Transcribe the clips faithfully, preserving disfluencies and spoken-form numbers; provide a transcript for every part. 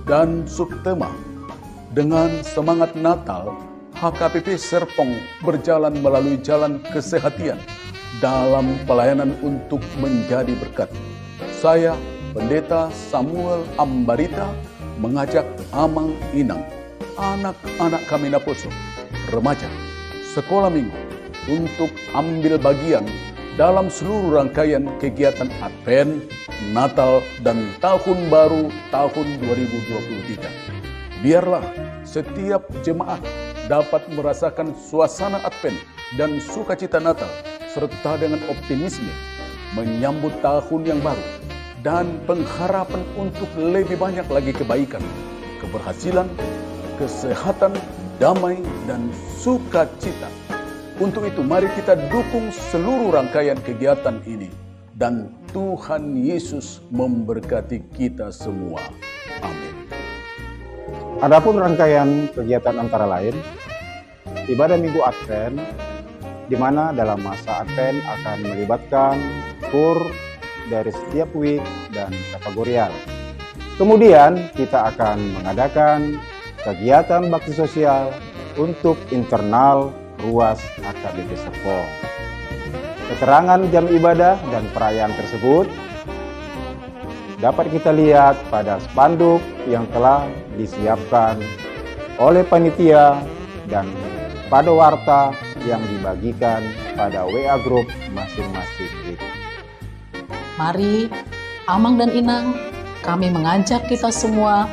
dan subtema, dengan semangat Natal, H K B P Serpong berjalan melalui jalan kesehatian dalam pelayanan untuk menjadi berkat. Saya, Pendeta Samuel Ambarita, mengajak amang inang, anak-anak kami naposo, remaja, sekolah minggu, untuk ambil bagian dalam seluruh rangkaian kegiatan Advent, Natal, dan Tahun Baru tahun dua ribu dua puluh tiga. Biarlah setiap jemaat dapat merasakan suasana Advent dan sukacita Natal, serta dengan optimisme menyambut tahun yang baru, dan pengharapan untuk lebih banyak lagi kebaikan, keberhasilan, kesehatan, damai, dan sukacita. Untuk itu, mari kita dukung seluruh rangkaian kegiatan ini, dan Tuhan Yesus memberkati kita semua. Amin. Adapun rangkaian kegiatan antara lain, ibadah Minggu Advent, di mana dalam masa Advent akan melibatkan kur dari setiap week dan kategorial. Kemudian kita akan mengadakan kegiatan bakti sosial untuk internal ruas H K B P Serpong. Keterangan jam ibadah dan perayaan tersebut dapat kita lihat pada spanduk yang telah disiapkan oleh panitia dan pada warta yang dibagikan pada W A grup masing-masing. Mari, Amang dan Inang, kami mengajak kita semua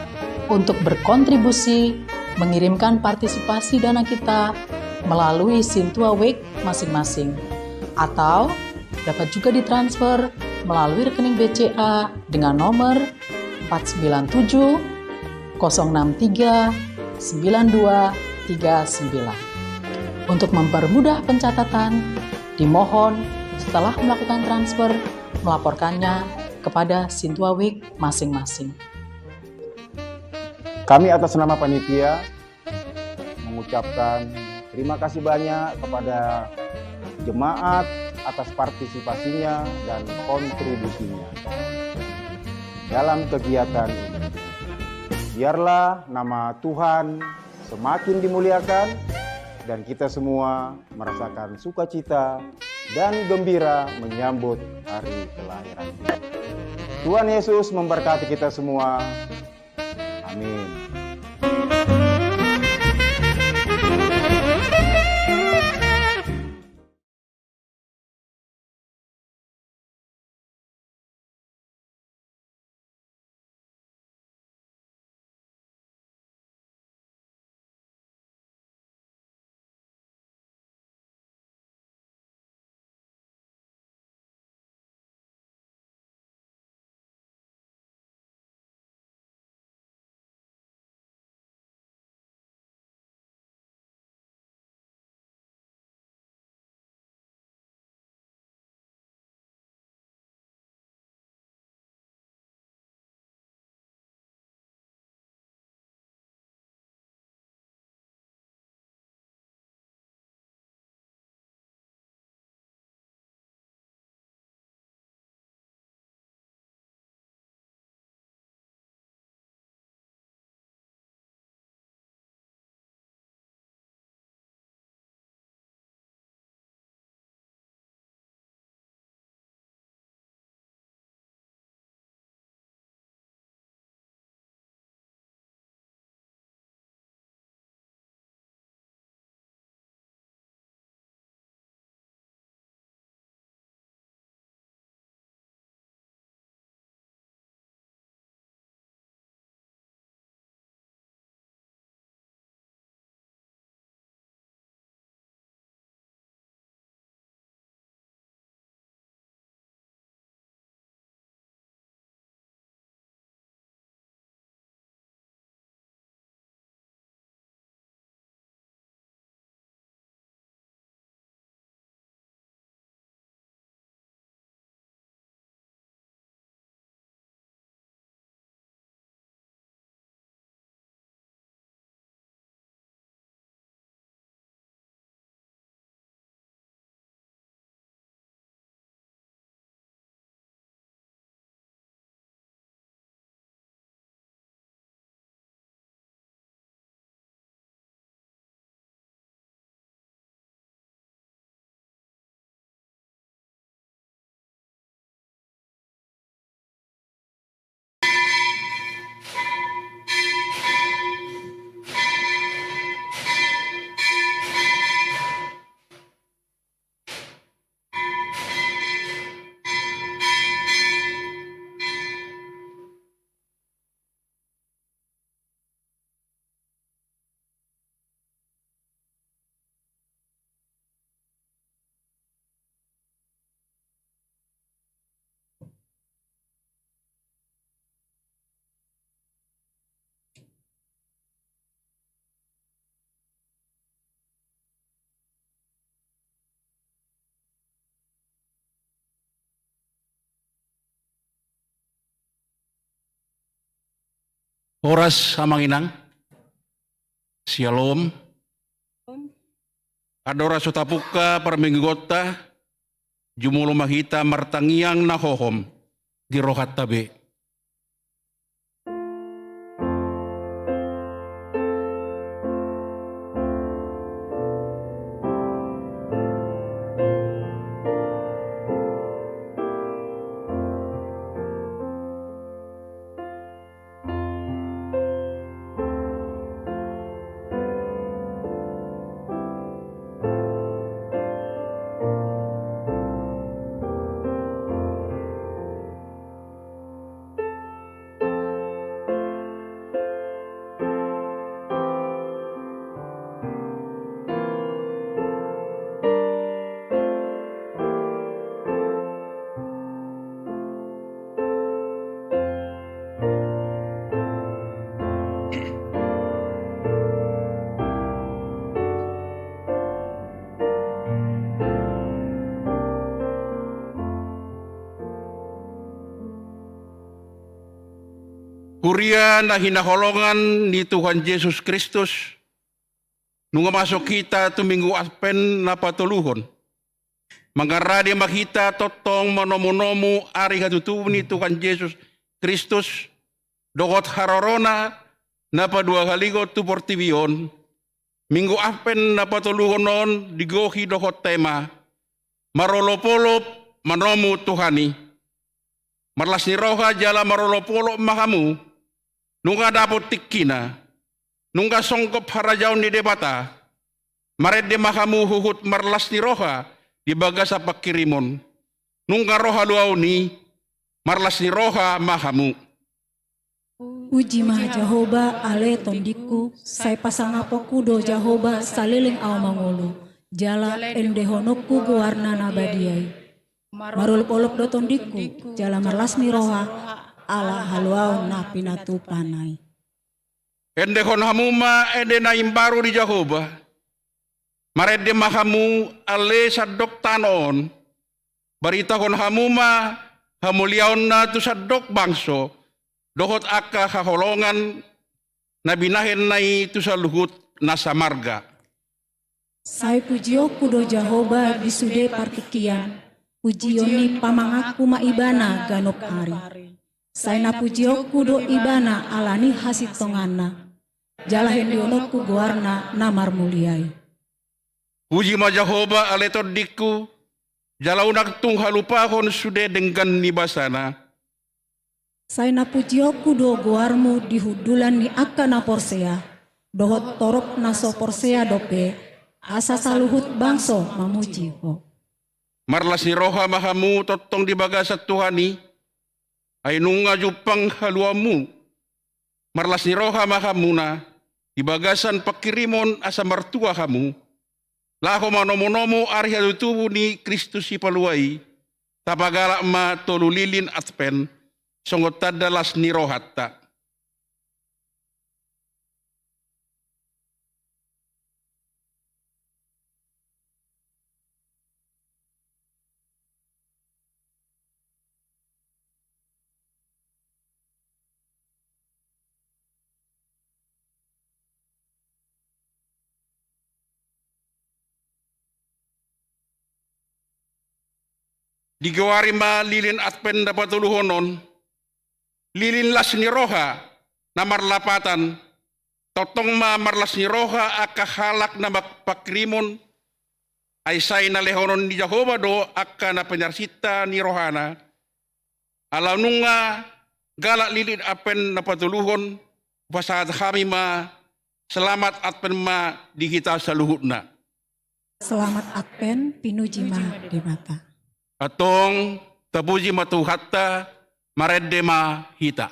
untuk berkontribusi mengirimkan partisipasi dana kita melalui Sintua Wake masing-masing. Atau dapat juga ditransfer melalui rekening B C A dengan nomor empat sembilan tujuh kosong enam tiga sembilan dua tiga sembilan. Untuk mempermudah pencatatan, dimohon setelah melakukan transfer melaporkannya kepada Sintua Wake masing-masing. Kami atas nama panitia mengucapkan terima kasih banyak kepada jemaat atas partisipasinya dan kontribusinya dalam kegiatan ini. Biarlah nama Tuhan semakin dimuliakan dan kita semua merasakan sukacita dan gembira menyambut hari kelahiran. Tuhan Yesus memberkati kita semua. Amin. Horas amang inang. Syalom. Andorang so tapungka parmingguonta, jumolo ma hita martangiang na hohom di rohanta be. Huria na hinaholongan ni Tuhan Jesus Kristus, nunga masuk hita tu Minggu Advent na patoluhon. Mangarade ma hita tongtong manomunomu ari hatutubu ni Tuhan Jesus Kristus, dohot harorona na paduahalihon tu portibi on. Minggu Advent na patoluhon on digohi dohot tema, marolopolop manomu Tuhan i. Marlas ni roha jala marolopolop ma hamu, nunga dapot tingkina, nunga songgop harajaon ni Debata, marende ma hamu huhut marlas ni roha di bagasan pangkirimon. Nunga ro haluaon i, marlas ni roha ma hamu. Puji ma Jahowa ale tondingku, sai pasangaponku do Jahowa saleleng ahu mangolu, jala endehononku goarna na badia i. Marolopolop do tondingku, jala marlas ni roha, ala haluaon na pinatupana i. Endehon hamu ma ende na imbaru di Jahowa. Marende ma hamu ale sandok tano on. Baritahon hamu ma hamuliaonna tu sandok bangso, dohot angka haholongan na binahenna i tu saluhut na samarga. Sai pujionku do Jahowa di sude partingkian, pujion ni pamanganku ma Ibana ganup ari. Sai na pujionku do Ibana ala ni hasintonganna, jala endehononku goarna na marmulia i. Puji ma Jahowa ale tondingku, jala unang tung halupahon sude denggan ni basana. Sai na pujionku do goarmu di hundulan ni angka na porsea, dohot torop na so porsea dope, asa saluhut bangso mamuji ho. Marlas ni roha ma hamu tongtong di bagasan Tuhan i, ai nunga jumpang haluaonmu. Marlas ni roha ma hamuna di bagasan pangkirimon asa martua hamu, laho manomunomu ari hatutubu ni Kristus Sipalua i. Tapagalak ma tolu lilin Advent songon tanda las ni rohanta. Digoari ma lilin Advent na patoluhon on, lilin las ni roha na marlapatan. Tongtong ma marlas ni roha angka halak na pangkirimon, ai sai na lehonon ni Jahowa do angka na pinarsinta ni rohana. Ala nunga galak lilin Advent na patoluhon, hupasahat hami ma, selamat Advent ma di hita saluhutna. Selamat Advent, pinuji ma Debata. Antong, tapuji ma Tuhanta, marende ma hita.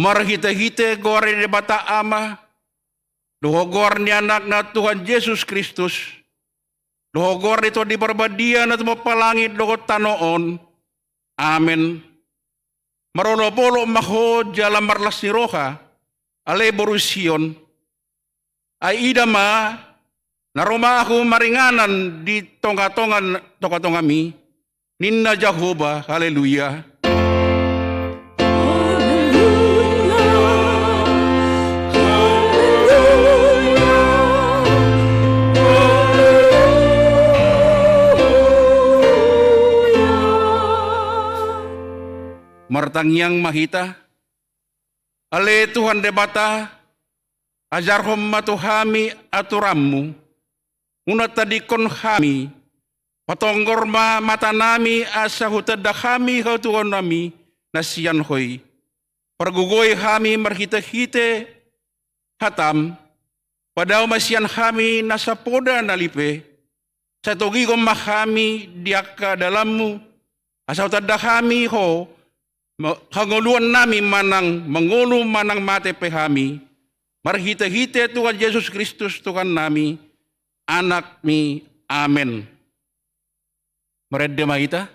Marhitehite goar ni Debata Ama, dohot goar ni Anakna Tuhan Jesus Kristus, dohot goar ni Tondi Parbadia na tumompa langit dohot tano on. Amen. Marolopolop ma ho jala marlas ni roha, ale boru Sion. Ai ida ma, na ro ma ahu maringanan di tongatonga, tongatongami, ninna Jahowa. Haleluya. Martangiang ma hita. Ale Tuhan Debata, ajarhon ma tu hami aturanmu, unang tadingkon hami, patonggor ma matanami asa hutanda hami hatuaonnami na sian Ho i. Pargogoi hami marhitehite hatam, padao ma sian hami nasa poda na lipe, sai togihon ma hami di angka dalanmu, asa hutanda hami Ho, ma-, hangoluannami manang mangolu manang mate pe hami, marhitehite Tuhan Jesus Kristus Tuhannami, Anakmi. Amen. Marende ma hita.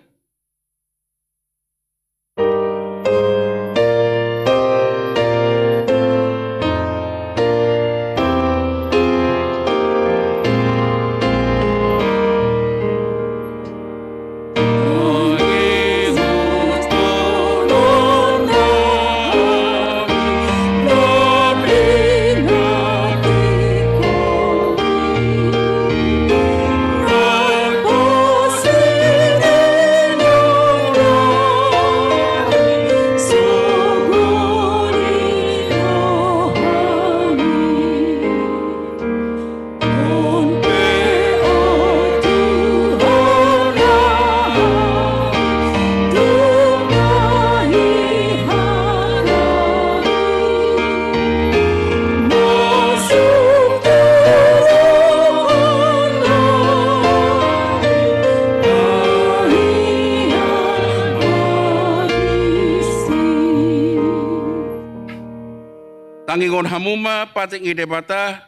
Tangingon hamu ma patik ni Debata,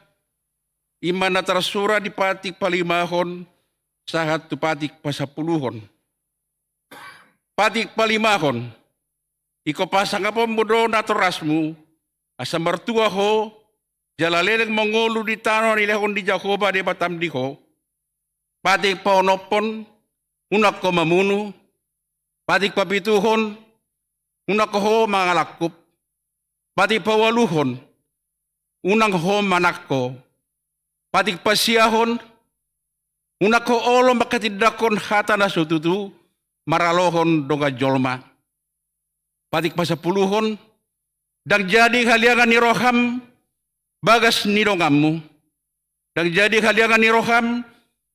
i ma na tarsurat di patik palimahon sahat tu patik pasampuluhon. Patik palimahon. Ingkon pasangaponmu do natorasmu, asa martua ho, jala leleng mangolu di tano na nilehon ni Jahowa Debatam di ho. Patik paonomhon, unang ho mamunu. Patik papituhon, unang ho mangalangkup. Patik paualuhon, unang ho manangko. Patik pasiahon, unang ho olo manghatindanghon hata na so tutu maralohon dongan jolma. Patik pasampuluhon, ndang jadi haliangan ni roham bagas ni donganmu. Ndang jadi haliangan ni roham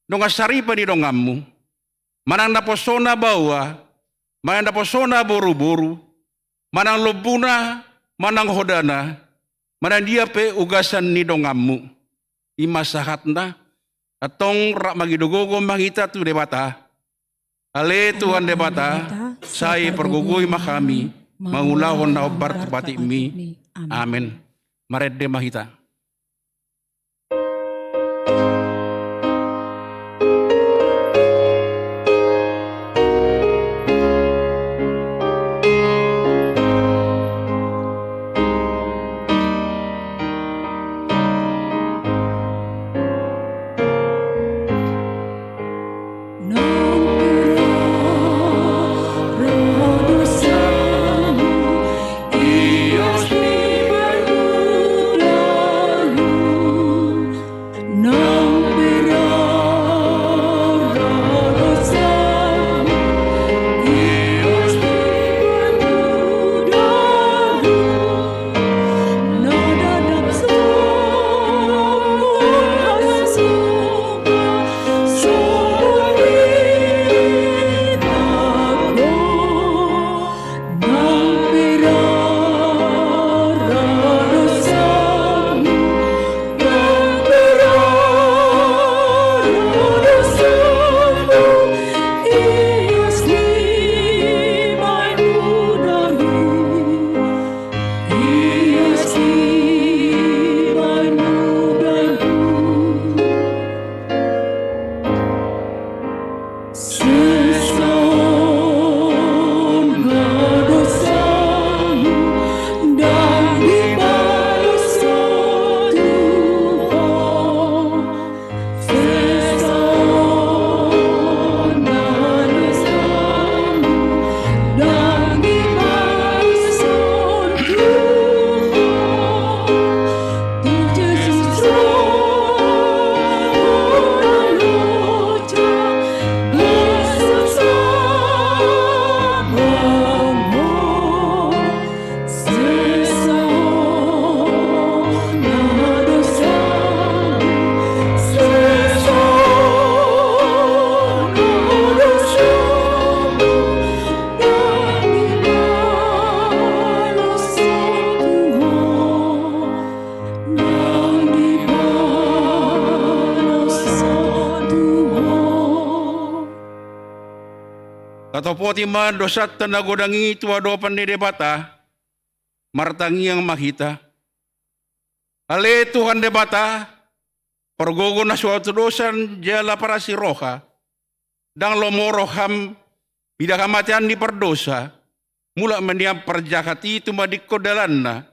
dongan saripe ni donganmu. Manang naposona baoa, manang naposona boruboru, manang lombuna, manang hodana, manang dia pe ugasan ni donganmu. I ma sahatna, antong rap mangido gogo ma hita tu Debata. Ale Tuhan Debata, sai pargogoi ma hami mangulahon na hombar tu patikmi. Amen. Marende ma hita. Tatopoti ma dosanta na godang i tu adopan ni Debata. Martangiang ma hita. Ale Tuhan Debata, pargogo na so huadosan jala parasi roha, ndang lomo roham mida hamatean ni pardosa, mulak ma nian parjahat i tumadingkon dalanna,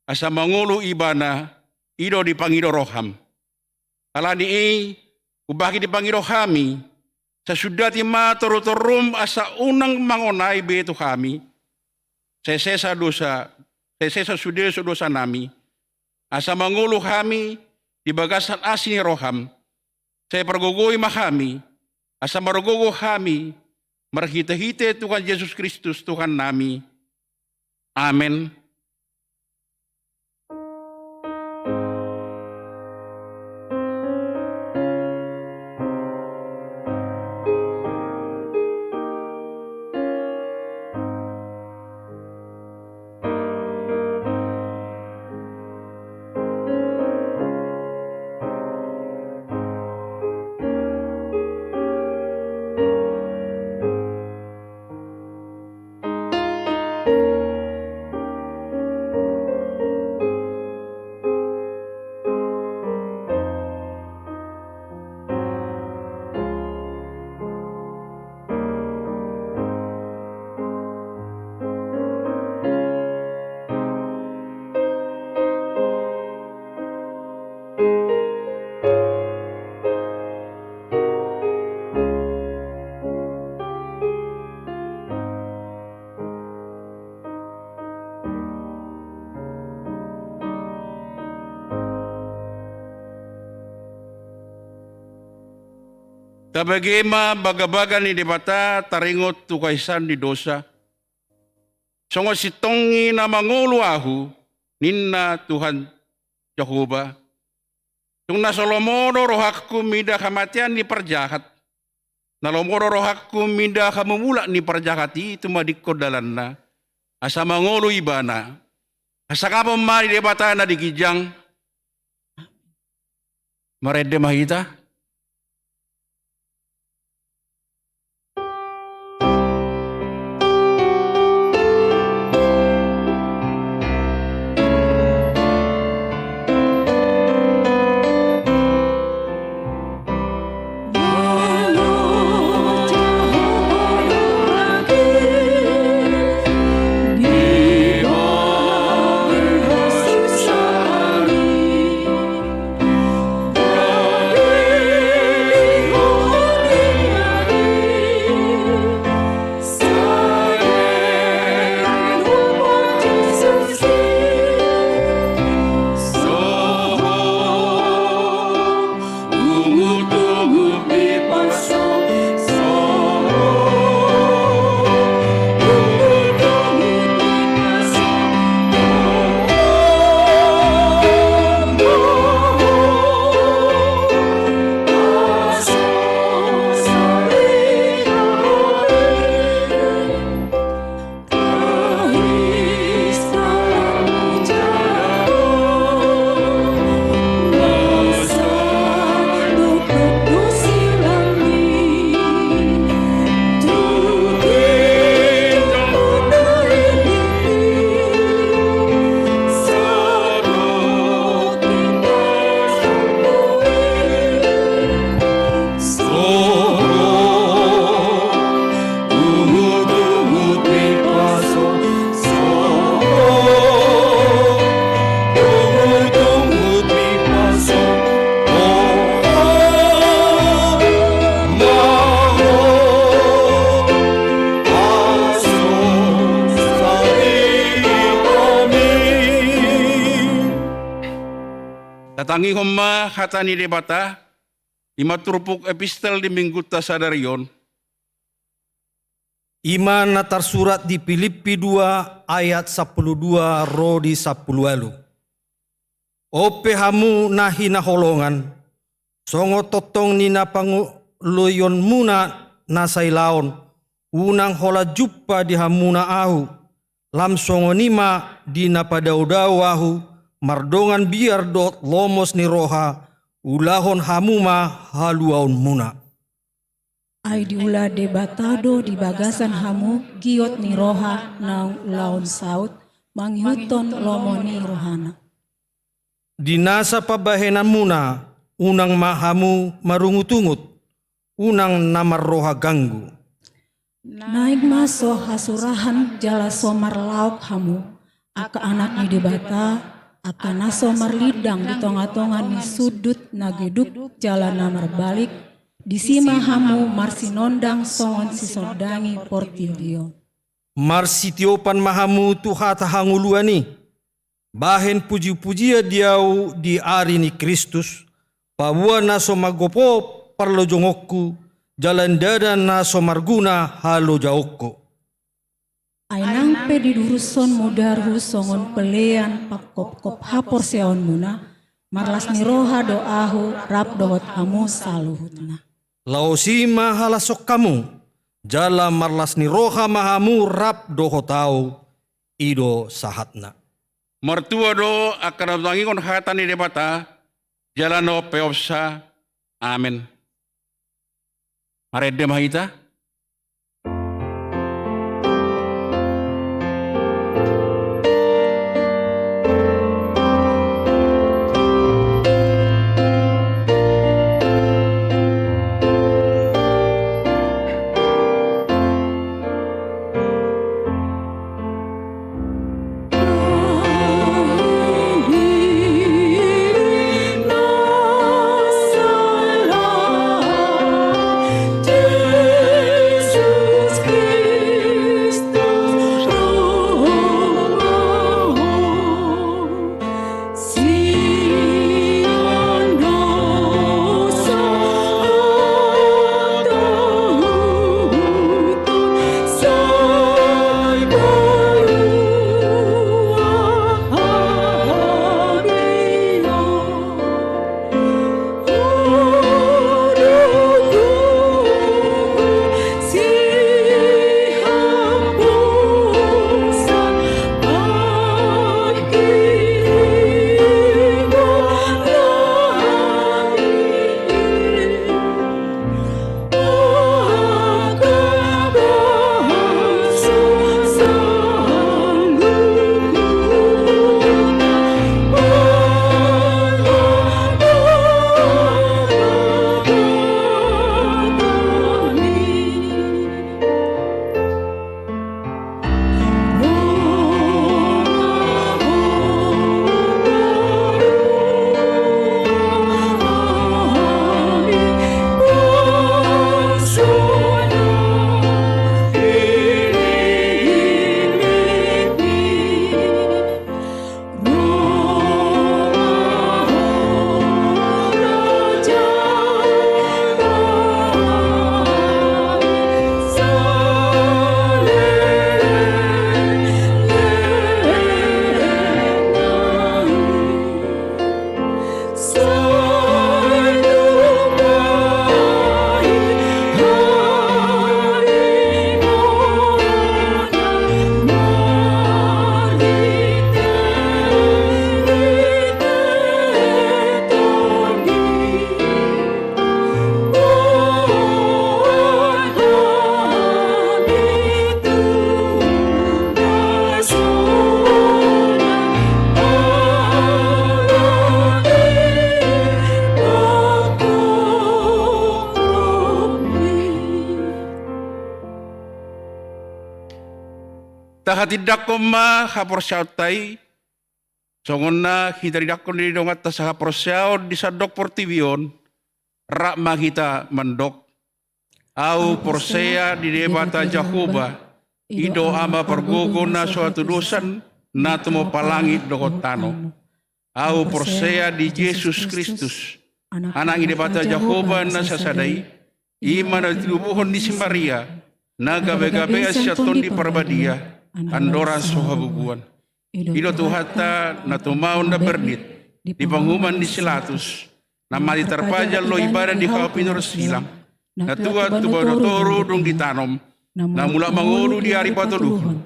asa mangolu ibana, i do dipangido roham. Ala ni i, umbaki dipangido hami, sasundati ma torutorrum asa unang mangonai be tu hami sesesa dosa, sesesa sude so dosanami, asa mangolu hami di bagasan asi ni roham. Sai pargogoi ma hami, asa margogo hami, marhitehite Tuhan Jesus Kristus Tuhannami. Amen. Tabege ma bagabaga ni Debata taringot tu haisaan ni dosa. Songon sintonggi na mangolu ahu, ninna Tuhan Jahowa. Tung na so lomo do rohangku mida hamatean ni parjahat, na lomo do rohangku mida hamumulak ni parjahat i tumadingkon dalanna, asa mangolu ibana. Hasangapon ma di Debata na di ginjang. Marende ma hita. Tatangihon ma hata ni Debata. I ma turpuk epistel di minggunta sadari on. I ma na tarsurat di Pilippi dua ayat sampulu dua ro di sampulu ualu. On pe hamu na hinaholongan, songon tongtong ni na pangoloionmuna na sailaon, unang holan jumpa di hamuna ahu, lam songon i ma di na padaodao ahu, mardongan biar dohot lomos ni roha, ulahon hamu ma haluaonmuna. Ai diula Debata do di bagasan hamu giot ni roha naung ulaon saut, mangihuthon lomo ni rohana. Di nasa pambahenanmuna, unang ma hamu marungutungut, unang na marroha ganggu. Naeng ma so hasurahan jala so marlaok hamu, angka anak ni Debata, angka na so marlindang di tongatonga ni sundut na geduk jala na marbalik, disi ma hamu marsinondang songon sisondangi portibi on. Marsitiopan ma hamu tu hata hangoluan i. Bahen pujipujian di ahu di ari ni Kristus, paboa na so mangopo parlojongonku, jala ndada na so marguna halojaonku. Ai nang pe didurushon mudarhu songon pelean pangkopkop haporseaonmuna, marlas ni roha do ahu rap dohot hamu saluhutna. Laos i ma halashon hamu, jala marlas ni roha ma hamu rap dohot ahu, i do sahatna. Martua do angka na manangiangkon hata ni Debata, jala na umpeopsa. Amen. Marende ma hita. Tahatindangkon ma haporseaonta i, songon na hitaridangkon di donganta sahaporseaon di sandok portibi on, rap ma hita mandok. Ahu porsea di Debata Jahowa, i do Ama pargogo na so hatudosan, na tumompa langit dohot tano. Ahu porsea di Jesus Kristus, Anak ni Debata Jahowa na sasada i, i ma na tinibuhon ni si Maria, na gabegabean sian Tondi Parbadia, andorang so habubuan. I do Tuhanta na tumaon na bernit, di panguhuman ni si Latus, na mate tarpajal dohot ibana di hau pinarsilang, na tuat tu banua toru dung ditanom, na mulak mangolu di ari patoluhon,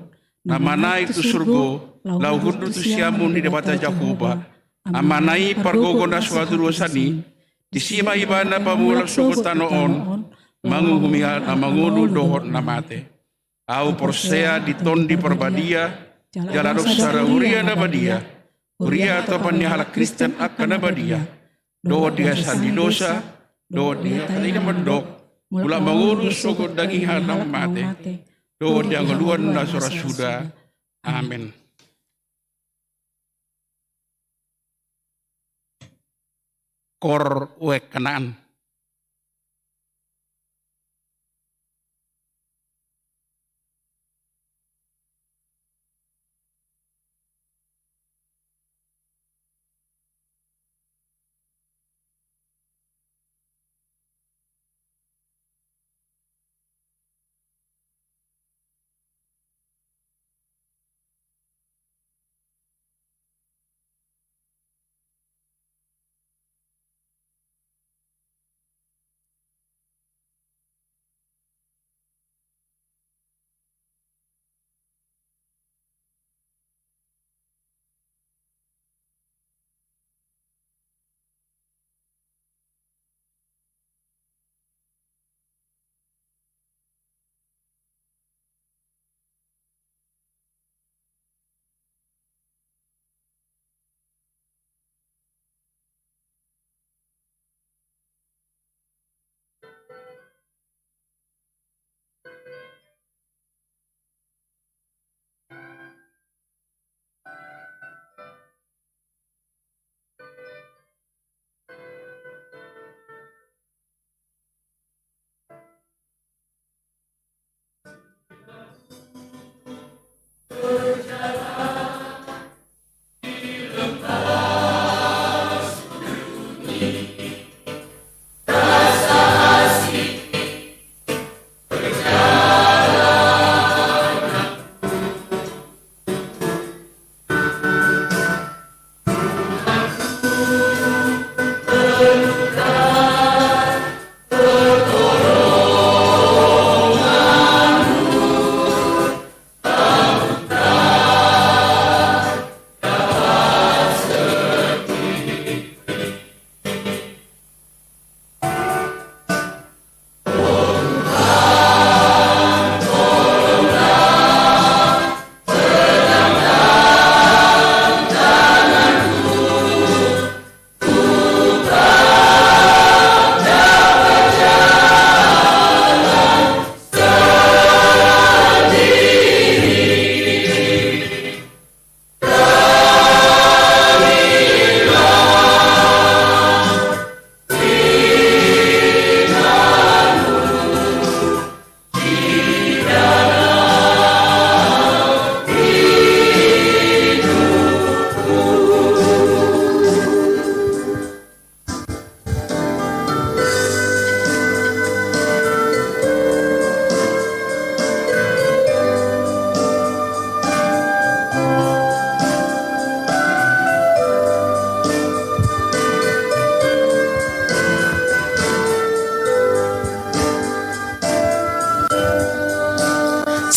na manaek tu surgo, laho hundul tu siamun ni Debata Jahowa, Amana i pargogo na so hatudosan i, disi ma ibana pamulak sogot tano on, manguhumi halak na mangolu dohot na mate. Ahu porsea di Tondi Parbadia, jala dohot sada huria na badia, huria atopan ni halak Kristen angka na badia, dohot di hasesaan ni dosa, dohot di hata na mandok, mulak mangolu sogot daging halak na mate, dohot di hangoluan na so ra suda. Amen. Koor Uaeng Kanaan.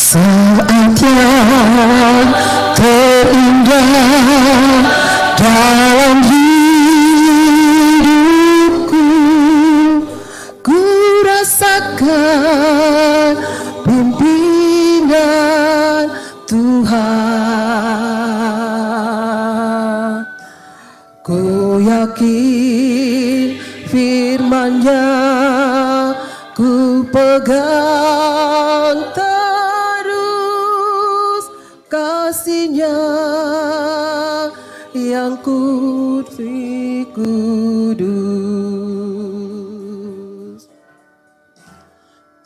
Saat yang terindah dalam hidupku, ku rasakan pimpinan Tuhan. Ku yakin firman-Nya, ku pegang terus kasih-Nya yang kudus.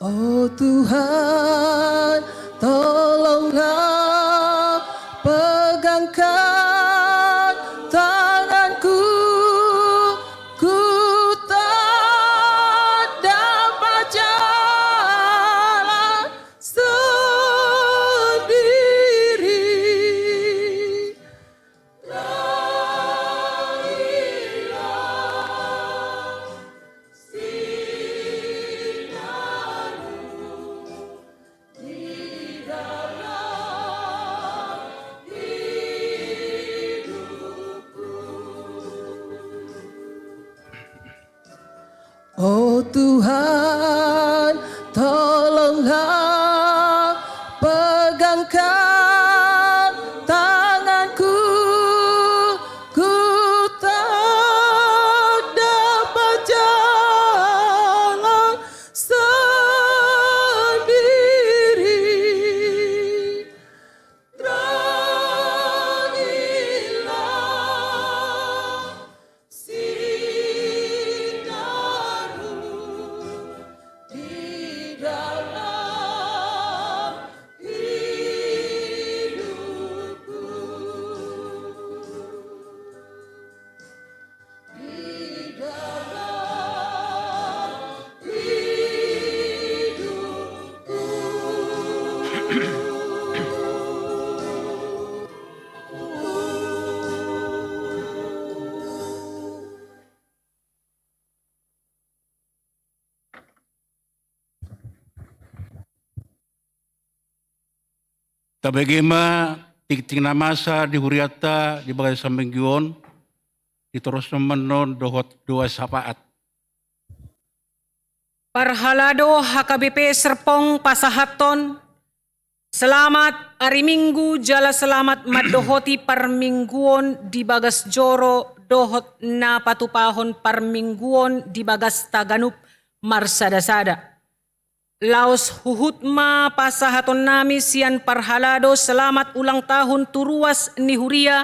Oh Tuhan, tolonglah pegangkan tanganku, ku tak dapat jalan sendiri. Oh Tuhan, Pegangkan tanganku, ku tak dapat jalan sendiri. Terangilah sinarmu di dalam hidupku. Tabege ma tingting na masa di hurianta di bagasan minggu on, ditoroshon ma annon dohot doa syafaat. Parhalado H K B P Serpong pasahathon, selamat ari Minggu jala selamat mandohoti parmingguon di bagas joro dohot na patupahon parmingguon di bagasta ganup marsada-sada. Laos huhut ma pasahatonnami sian parhalado selamat ulang tahun tu ruas ni huria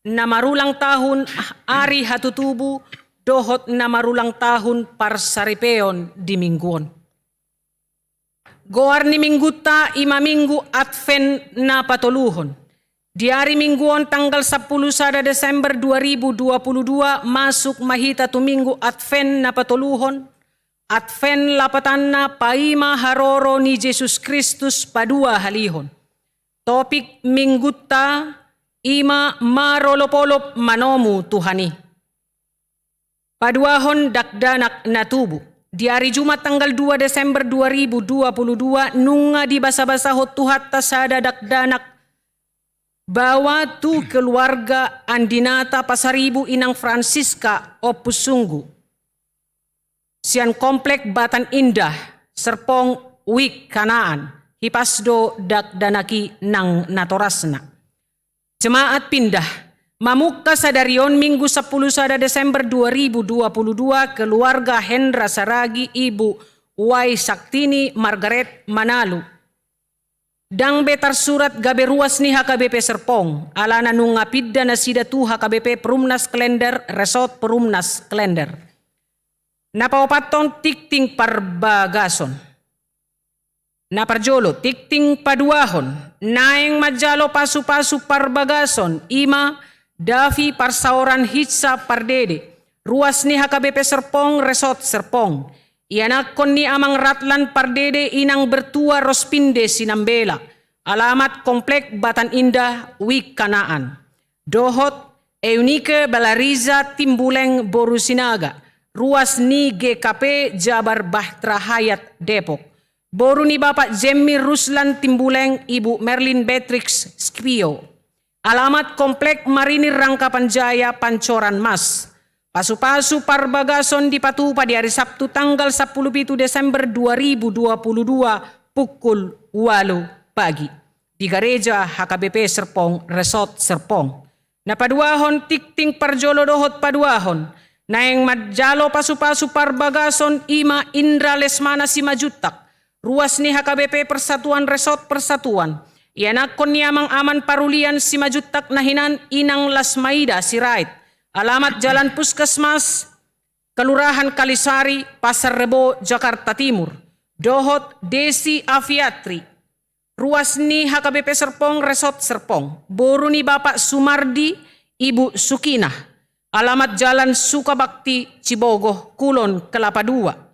na marulang tahun ari hatutubu dohot na marulang tahun parsaripeon di minggu on. Goar ni minggunta i ma minggu Advent na patoluhon. Di ari minggu on tanggal sampulu sada Desember dua ribu dua puluh dua masuk ma hita tu minggu Advent na patoluhon. Advent lapatanna paima haroro ni Jesus Kristus paduahalihon. Topik minggunta i ma marolopolop manomu Tuhan i. Paduahon dakdanak na tubu. Di ari Jumat tanggal dua Desember dua ribu dua puluh dua nunga dibasabasahon Tuhanta sada dakdanak baoa tu keluarga Andinata Pasaribu Inang Francisca Ompusunggu sian Komplek Batan Indah, Serpong, Wijk Kanaan. Hipas do dakdanak i nang natorasna. Jemaat pindah. Mamungka sadari on Minggu sampulu sada Desember dua ribu dua puluh dua keluarga Hendra Saragi, Ibu Wai Saktini Margaret Manalu. Ndang be tarsurat gabe ruas ni H K B P Serpong, alana nunga pinda nasida tu H K B P Perumnas Klender, Resort Perumnas Klender. Na paopathon tingting parbagason. Na parjolo, tingting paduahon, naeng manjalo pasupasu parbagason, i ma Davi Parsaoran Hinsa Pardede, ruas ni H K B P Serpong, Resort Serpong. Ianakhon ni Amang Radlan Pardede, Inang Bertua Rospinde Sinambela, alamat Komplek Batan Indah, Wijk Kanaan. Dohot Eunike Balariza Timbuleng boru Sinaga, ruas ni G K P Jabar Bahtera Hayat Depok. Boru ni Bapak Jemmy Ruslan Timbuleng, Ibu Merlin Beatrix Skipio. Alamat Komplek Marinir Rangkapanjaya Pancoran Mas. Pasupasu parbagason dipatupa di ari Sabtu tanggal sampulu pitu Desember dua ribu dua puluh dua pukul ualu pagi di gareja H K B P Serpong, Resort Serpong. Na paduahon, tingting parjolo dohot paduahon, naeng manjalo pasupasu parbagason i ma Indra Lesmana Simanjuntak, ruas ni H K B P Persatuan Resort Persatuan. Ianakhon ni Amang Aman Parulian Simanjuntak na hinan Inang Lasmaida Sirait, alamat Jalan Puskesmas, Kelurahan Kalisari, Pasar Rebo, Jakarta Timur. Dohot Desi Afiatri, ruas ni H K B P Serpong, Resort Serpong, boru ni Bapak Sumardi, Ibu Sukinah, alamat Jalan Sukabakti, Cibogoh, Kulon Kelapa Dua.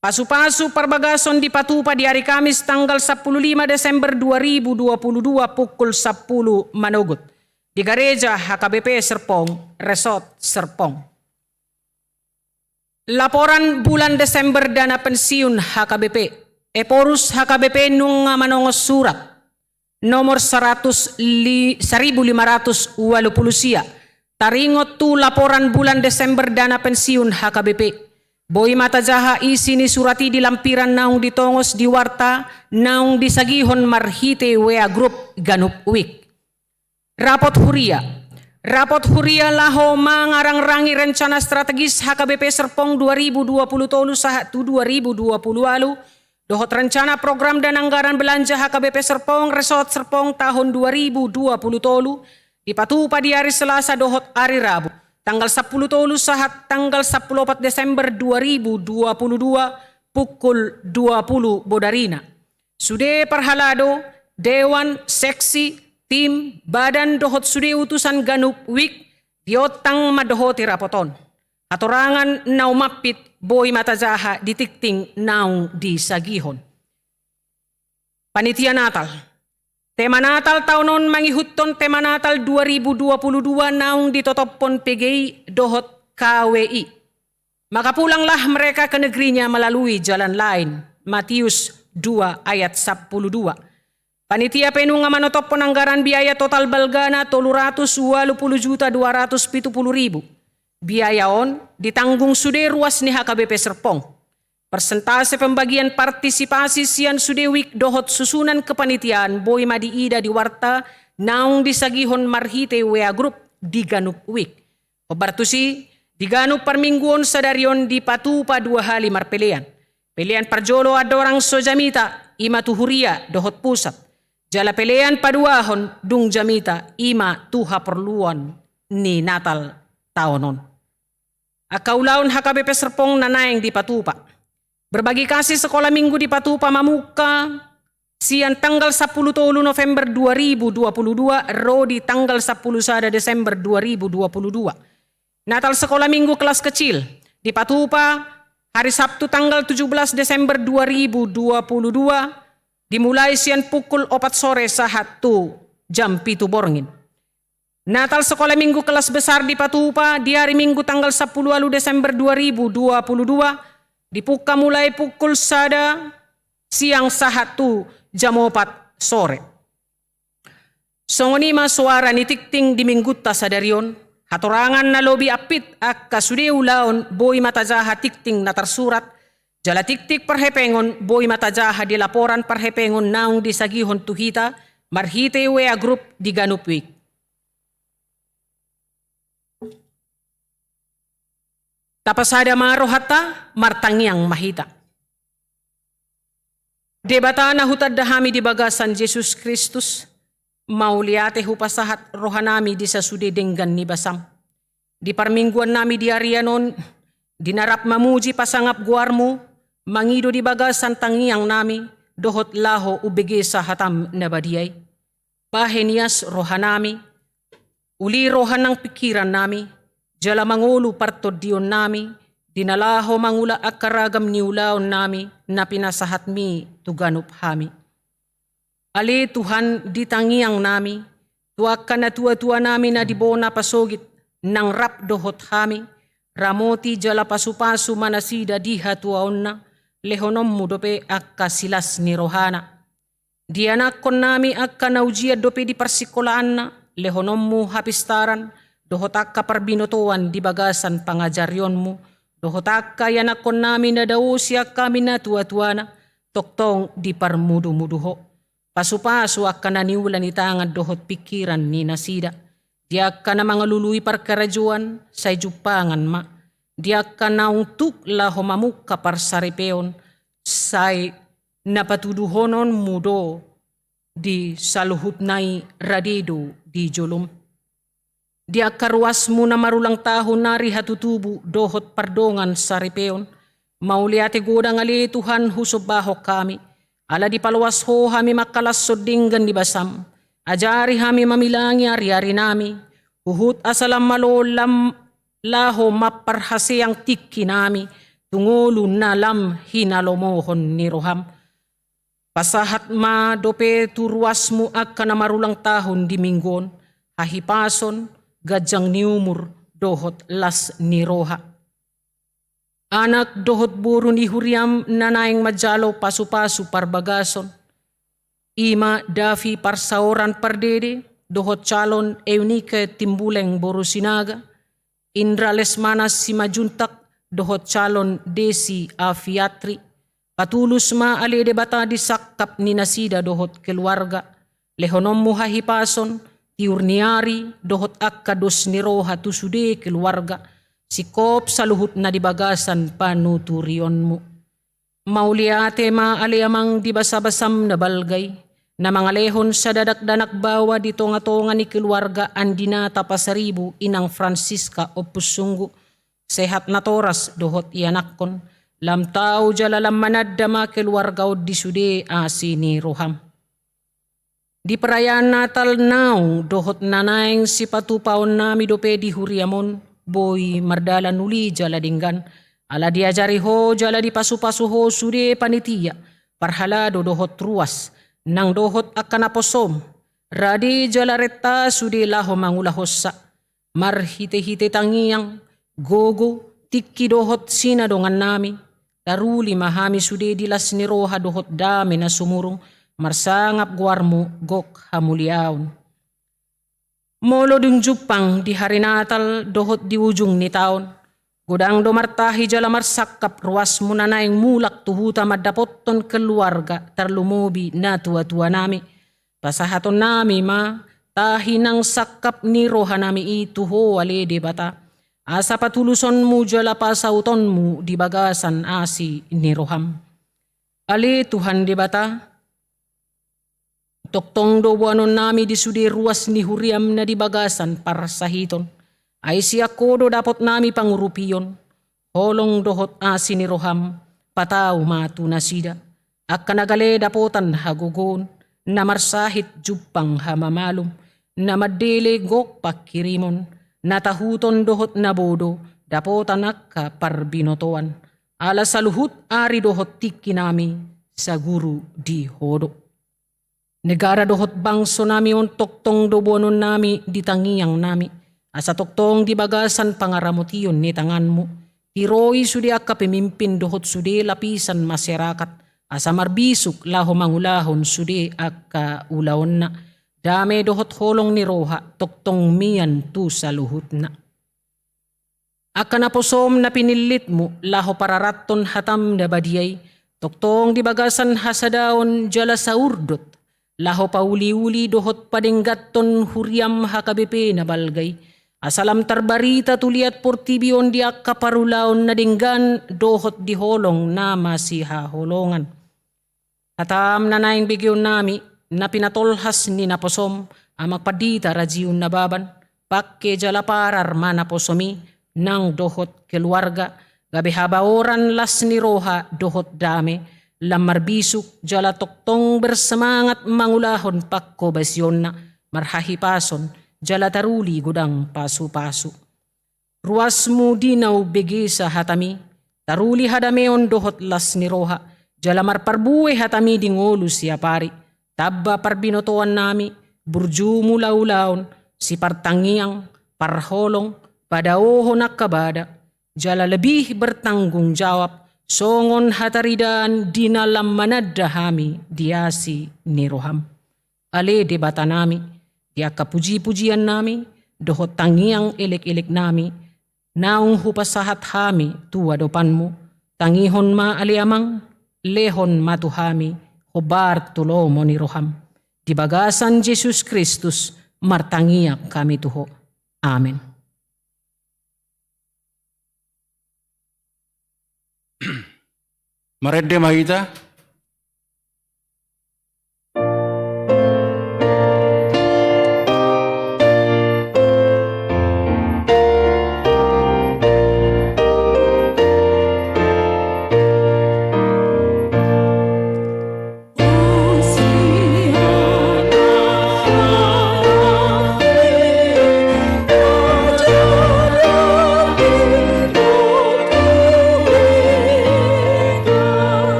Pasupasu parbagason dipatupa di ari Kamis tanggal sampulu lima Desember dua ribu dua puluh dua pukul sampulu manogot di gareja H K B P Serpong, Resort Serpong. Laporan bulan Desember dana pensiun H K B P. Ephorus H K B P nunga manongos surat nomor saratus li-, saribu lima ratus ualu pulu sia. Taringot tu laporan bulan Desember dana pensiun H K B P. Boi ma tajaha isi ni surat i di lampiran naung ditongos di warta naung disagihon marhite W A grup Ganup Week. Rapot huria. Rapot huria laho mangarangrangi rencana strategis H K B P Serpong dua ribu dua puluh tolu sahat tu dua ribu dua puluh ualu, dohot rencana program dan anggaran belanja H K B P Serpong Resort Serpong tahun dua ribu dua puluh tolu, dipatupa di ari Selasa dohot ari Rabu, tanggal sampulu tolu sahat tanggal sampulu opat Desember dua ribu dua puluh dua, pukul dua puluh bodarina. Sude parhalado, dewan, seksi, tim, badan dohot sude utusan Ganup Week diontang mandohoti rapot on. Hatorangan na umampit boi ma tajaha di tingting naung disagihon. Panitia Natal. Tema Natal taon on mangihuthon tema Natal dua ribu dua puluh dua naung ditotophon P G I dohot K W I. Maka pulanglah mereka ke negerinya melalui jalan lain. Matius dua ayat sampulu dua. Panitia pe nunga manotophon anggaran biaya total balgana tolu ratus ualu pulu juta dua ratus pitu pulu ribu. Biaya on ditanggung sude ruas ni H K B P Serpong. Persentase pembagian partisipasi sian sude week dohot susunan kepanitiaan boi ma diida di warta naung disagihon marhite W A grup di Ganup Week. Hombar tusi, di ganup parmingguon sadari on dipatupa dua hali marpelean. Pelean parjolo andorang so jamita, i ma tu huria dohot pusat. Jala pelean paduahon dung jamita, i ma tu haporluan ni Natal taon on. Angka ulaon H K B P Serpong na naeng dipatupa. Berbagi kasih sekolah minggu dipatupa mamungka sian tanggal sampulu tolu November dua ribu dua puluh dua ro di tanggal sampulu sada Desember dua ribu dua puluh dua. Natal sekolah minggu kelas kecil dipatupa hari Sabtu tanggal tujuh belas Desember dua ribu dua puluh dua, dimulai sian pukul opat sore sahat tu jam pitu borngin. Natal sekolah minggu kelas besar dipatupa di hari Minggu tanggal sampulu ualu Desember dua ribu dua puluh dua, dipungka mulai pukul sada siang sahat tu jam opat sore. Songon i ma soara ni tingting di minggunta sadari on, hatorangan na lobi ampit angka sude ulaon boi ma tajaha tingting na tarsurat, jala tingting parhepengon boi ma tajaha di laporan parhepengon naung disagihon tu hita marhite W A grup di Ganup Week. Tapasada ma rohanta, martangiang ma hita. Debata na hutanda hami di bagasan Jesus Kristus, mauliate hupasahat rohanami di sasude denggan ni basam. Di parmingguannami di arian on, di na rap mamuji pasangap goarmu, mangido di bagasan tangiangnami, dohot laho umbegesa hatam na badia i. Bahen ias rohanami, uli roha nang pingkirannami, jala mangolu partondionnami, di na laho mangula angka ragam ni ulaonnami, na pinasahatmi tu ganup hami. Ale Tuhan di tangiangnami, tu angka natuatuanami na di bona pasogit, nang rap dohot hami, ramoti jala pasupasu ma nasida di hatuaonna, lehononmu dope angka silas ni rohana. Di anakkonnami angka na ujian dope di parsingkolaanna, lehononmu hapistaran, dohot angka parbinotoan di bagasan pangajarionmu, dohot angka ianakkonnami na dao sian hami natuatuana, tongtong diparmudumudu ho. Pasupasu angka na niula ni tangan dohot pingkiran ni nasida. Di angka na mangalului parkarajoan, sai jumpangan ma. Di angka naung tuk laho mamungka parsaripeon, sai na patuduhononmu do di saluhutna i rade do di jolom. Di angka ruasmu na marulang tahun ari hatutubu dohot pardongan saripeon, mauliate godang ale Tuhan husombahon hami, ala dipaloas ho hami mangkalashon denggan ni basam, ajari hami mamilangi ariarinami, huhut asa lam malo lam laho mamparhaseang tingkinami, tu ngolu na lam hinalomohon ni roham. Pasahat ma dope tu ruasmu angka na marulang tahun di minggu on, hahipason, ganjang ni umur, dohot las ni roha. Anak dohot boru ni huriam na naeng manjalo pasupasu parbagason, i ma Davi Parsaoran Pardede, dohot calon Eunike Timbuleng boru Sinaga, Indra Lesmana Simanjuntak, dohot calon Desi Aviatri, patulus ma ale Debata di sangkap ni nasida dohot keluarga, lehononmu hahipason, tiur ni ari, dohot angka dos ni roha tu sude keluarga, singkop saluhutna di bagasan panuturionmu. Mauliate ma ale Amang di basabasam na balga i, na mangalehon sada dakdanak baoa di tongatonga ni keluarga Andinata Pasaribu inang Francisca Ompusunggu, sehat natoras dohot ianakhon, lam tau jala lam mananda ma keluarga on di sude asi ni roham. Di perayaan Natal naung dohot na naeng sipatupaonnami dope di huriam on, boi mardalan uli jala denggan, ala diajari ho jala dipasupasu ho sude panitia, parhalado dohot ruas, nang dohot angka naposom, rade jala renta sude laho mangulahonsa. Marhitehite tangiang, gogo, tingki dohot sinadongannami, taruli ma hami sude di las ni roha dohot dame na sumurung, marsangap goarmu gok hamuliaon. Molo dung jumpang di hari Natal dohot di ujung ni taon, godang do martahi jala marsangkap ruasmu na naeng mulak tu huta mandapothon keluarga tarlumobi natuatuanami. Pasahatonnami ma tahi nang sangkap ni rohanami i tu ho ale Debata, asa patulusonmu jala pasautonmu di bagasan asi ni roham. Ale Tuhan Debata, tongtong do boanonnami di sude ruas ni huriam na di bagasan parsahiton. Ai sian ho do dapotnami pangurupion, holong dohot asi ni roham, patau ma tu nasida. Angka na gale dapotan hagogoon, na marsahit jumpang hamamalum, na mandele gok pangkirimon, na tahuton dohot na bodo dapotan angka parbinotoan. Ala saluhut ari dohot tingkinami saguru di ho do. Negara dohot bangsonami on tongtong do boanonnami di tangiangnami, asa tongtong di bagasan pangaramotion ni tanganmu, tiroi sude angka pemimpin dohot sude lapisan masyarakat, asa marbisuk laho mangulahon sude angka ulaonna, dame dohot holong ni roha tongtong mian tu saluhutna. Angka naposom na pinillitmu laho pararathon hatam na badia i, tongtong di bagasan hasadaon jala saurdot, laho pauliuli dohot padengganhon huriam H K B P na balga i, asa lam tarbarita tu liat portibi on di angka parulaon na denggan dohot di holong na masihaholongan. Hatam na naeng begeonnami, na pinatolhas ni naposom, Amang Pandita Rajiun Nababan, pangke jala parar ma naposom i, nang dohot keluarga, gabe habaoran las ni roha dohot dame, lam marbisuk jala tongtong bersemangat mangulahon pangkobasionna, marhahipason, jala taruli godang pasupasu. Ruasmu di na umbegesa hatami, taruli hadameon dohot las ni roha, jala marparbue hatami di ngolu siapari, tamba parbinotoannami, burjumu laulaon, sipartangiang, parholong, padaohon angka bada, jala lebih bertanggung jawab, songon hataridaan di na lam mananda hami di asi ni roham. Ale Debatanami, di angka pujipujiannami, dohot tangiang elekeleknami, naung hupasahat hami tu adopanmu, tangihon ma ale Amang, lehon ma tu hami, hombar tu lomo ni roham. Di bagasan Jesus Kristus, martangiang hami tu ho. Amen. Marende ma hita.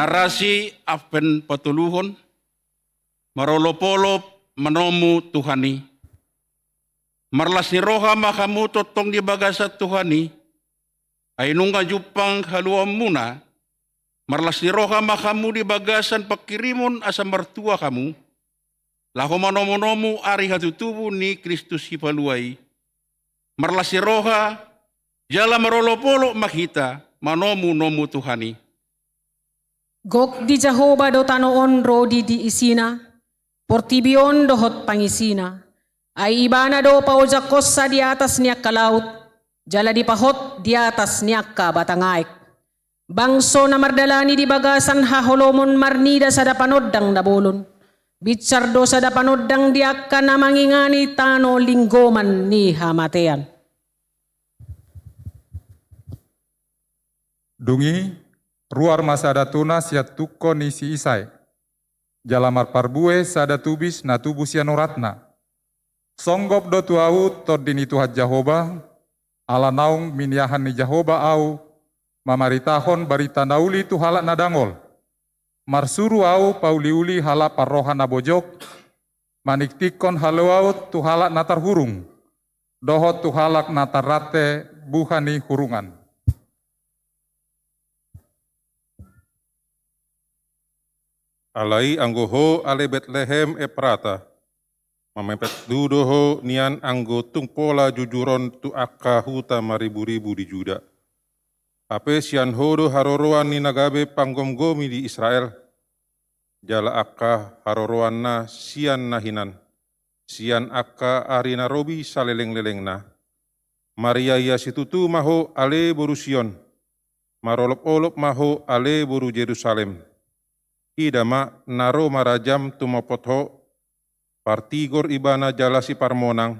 Rasi Advent patoluhon, marolopolop manomu Tuhan i. Marlas ni roha ma hamu tongtong di bagasan Tuhan i, ai nunga jumpang haluaonmuna. Marlas ni roha ma hamu di bagasan panghirimon asa martua hamu, laho manomunomu ari hatutubu ni Kristus Sipalua i. Marlas ni roha jala marolopolop ma hita manomunomu Tuhan i. Gok di Jahowa do tano on ro di, di isina, portibi on dohot pangisina. Ai Ibana do paojakhonsa di atas ni angka laut, jala dipahot di atas ni angka batang aek. Bangso na mardalani di bagasan haholomon marnida sada panondang na bolon. Binsar do sada panondang di angka na mangingani tano linggoman ni hamatean. Dung i, ruar ma sada tuna sian tungko ni si Isai, jala marparbue sada tubis na tubu sian uratna. Songgop do tu ahu Tondi ni Tuhan Jahowa, ala naung miniahan ni Jahowa ahu mamaritahon barita na uli tu halak na dangol. Marsuru ahu pauliuli halak parroha na bojok, maningtingkon haluaon tu halak na tarhurung, dohot tu halak na tarrante buha ni hurungan. Alai anggo ho ale Betlehem Eprata, mamepet du do ho nian anggo tung pola jujur on tu angka huta mariburibu di Juda. Hape sian ho do haroroan ni na gabe panggomgomi di Israel, jala angka haroroanna sian na hinan, sian angka ari na robi salelenglelengna. Mariaia situtu ma ho ale boru Sion, marolopolop ma ho ale boru Jerusalem. Ida ma na ro marajam tumopot ho, partigor Ibana jala siparmonang,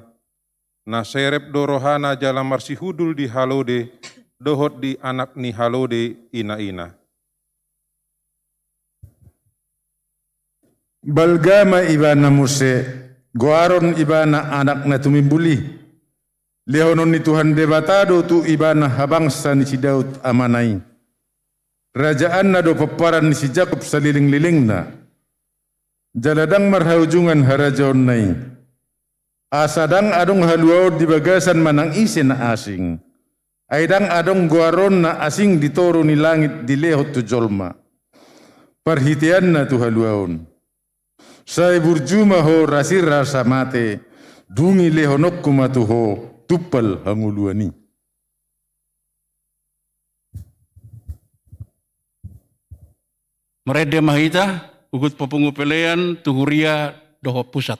na serep do rohana jala marsihundul di halode dohot di anak ni halode inaina. Balga ma Ibana muse, goaron Ibana Anak na Tumimbul i. Lehonon ni Tuhan Debata do tu Ibana habangsa ni si Daud amana i. Rajaanna do pomparan ni si Jakob salelenglelengna. Jala ndang marhaujungan harajaonna i. Asa ndang adong haluaon di bagasan manang ise na asing. Ai ndang adong goaron na asing di toru ni langit dilehon tu jolma. Parhiteanna tu haluaon. Sai burju ma ho rasirasa mate, dung i lehononku ma tu ho tumpal hangoluan i. Marende ma hita, huhut papungu pelean tu huria dohot pusat.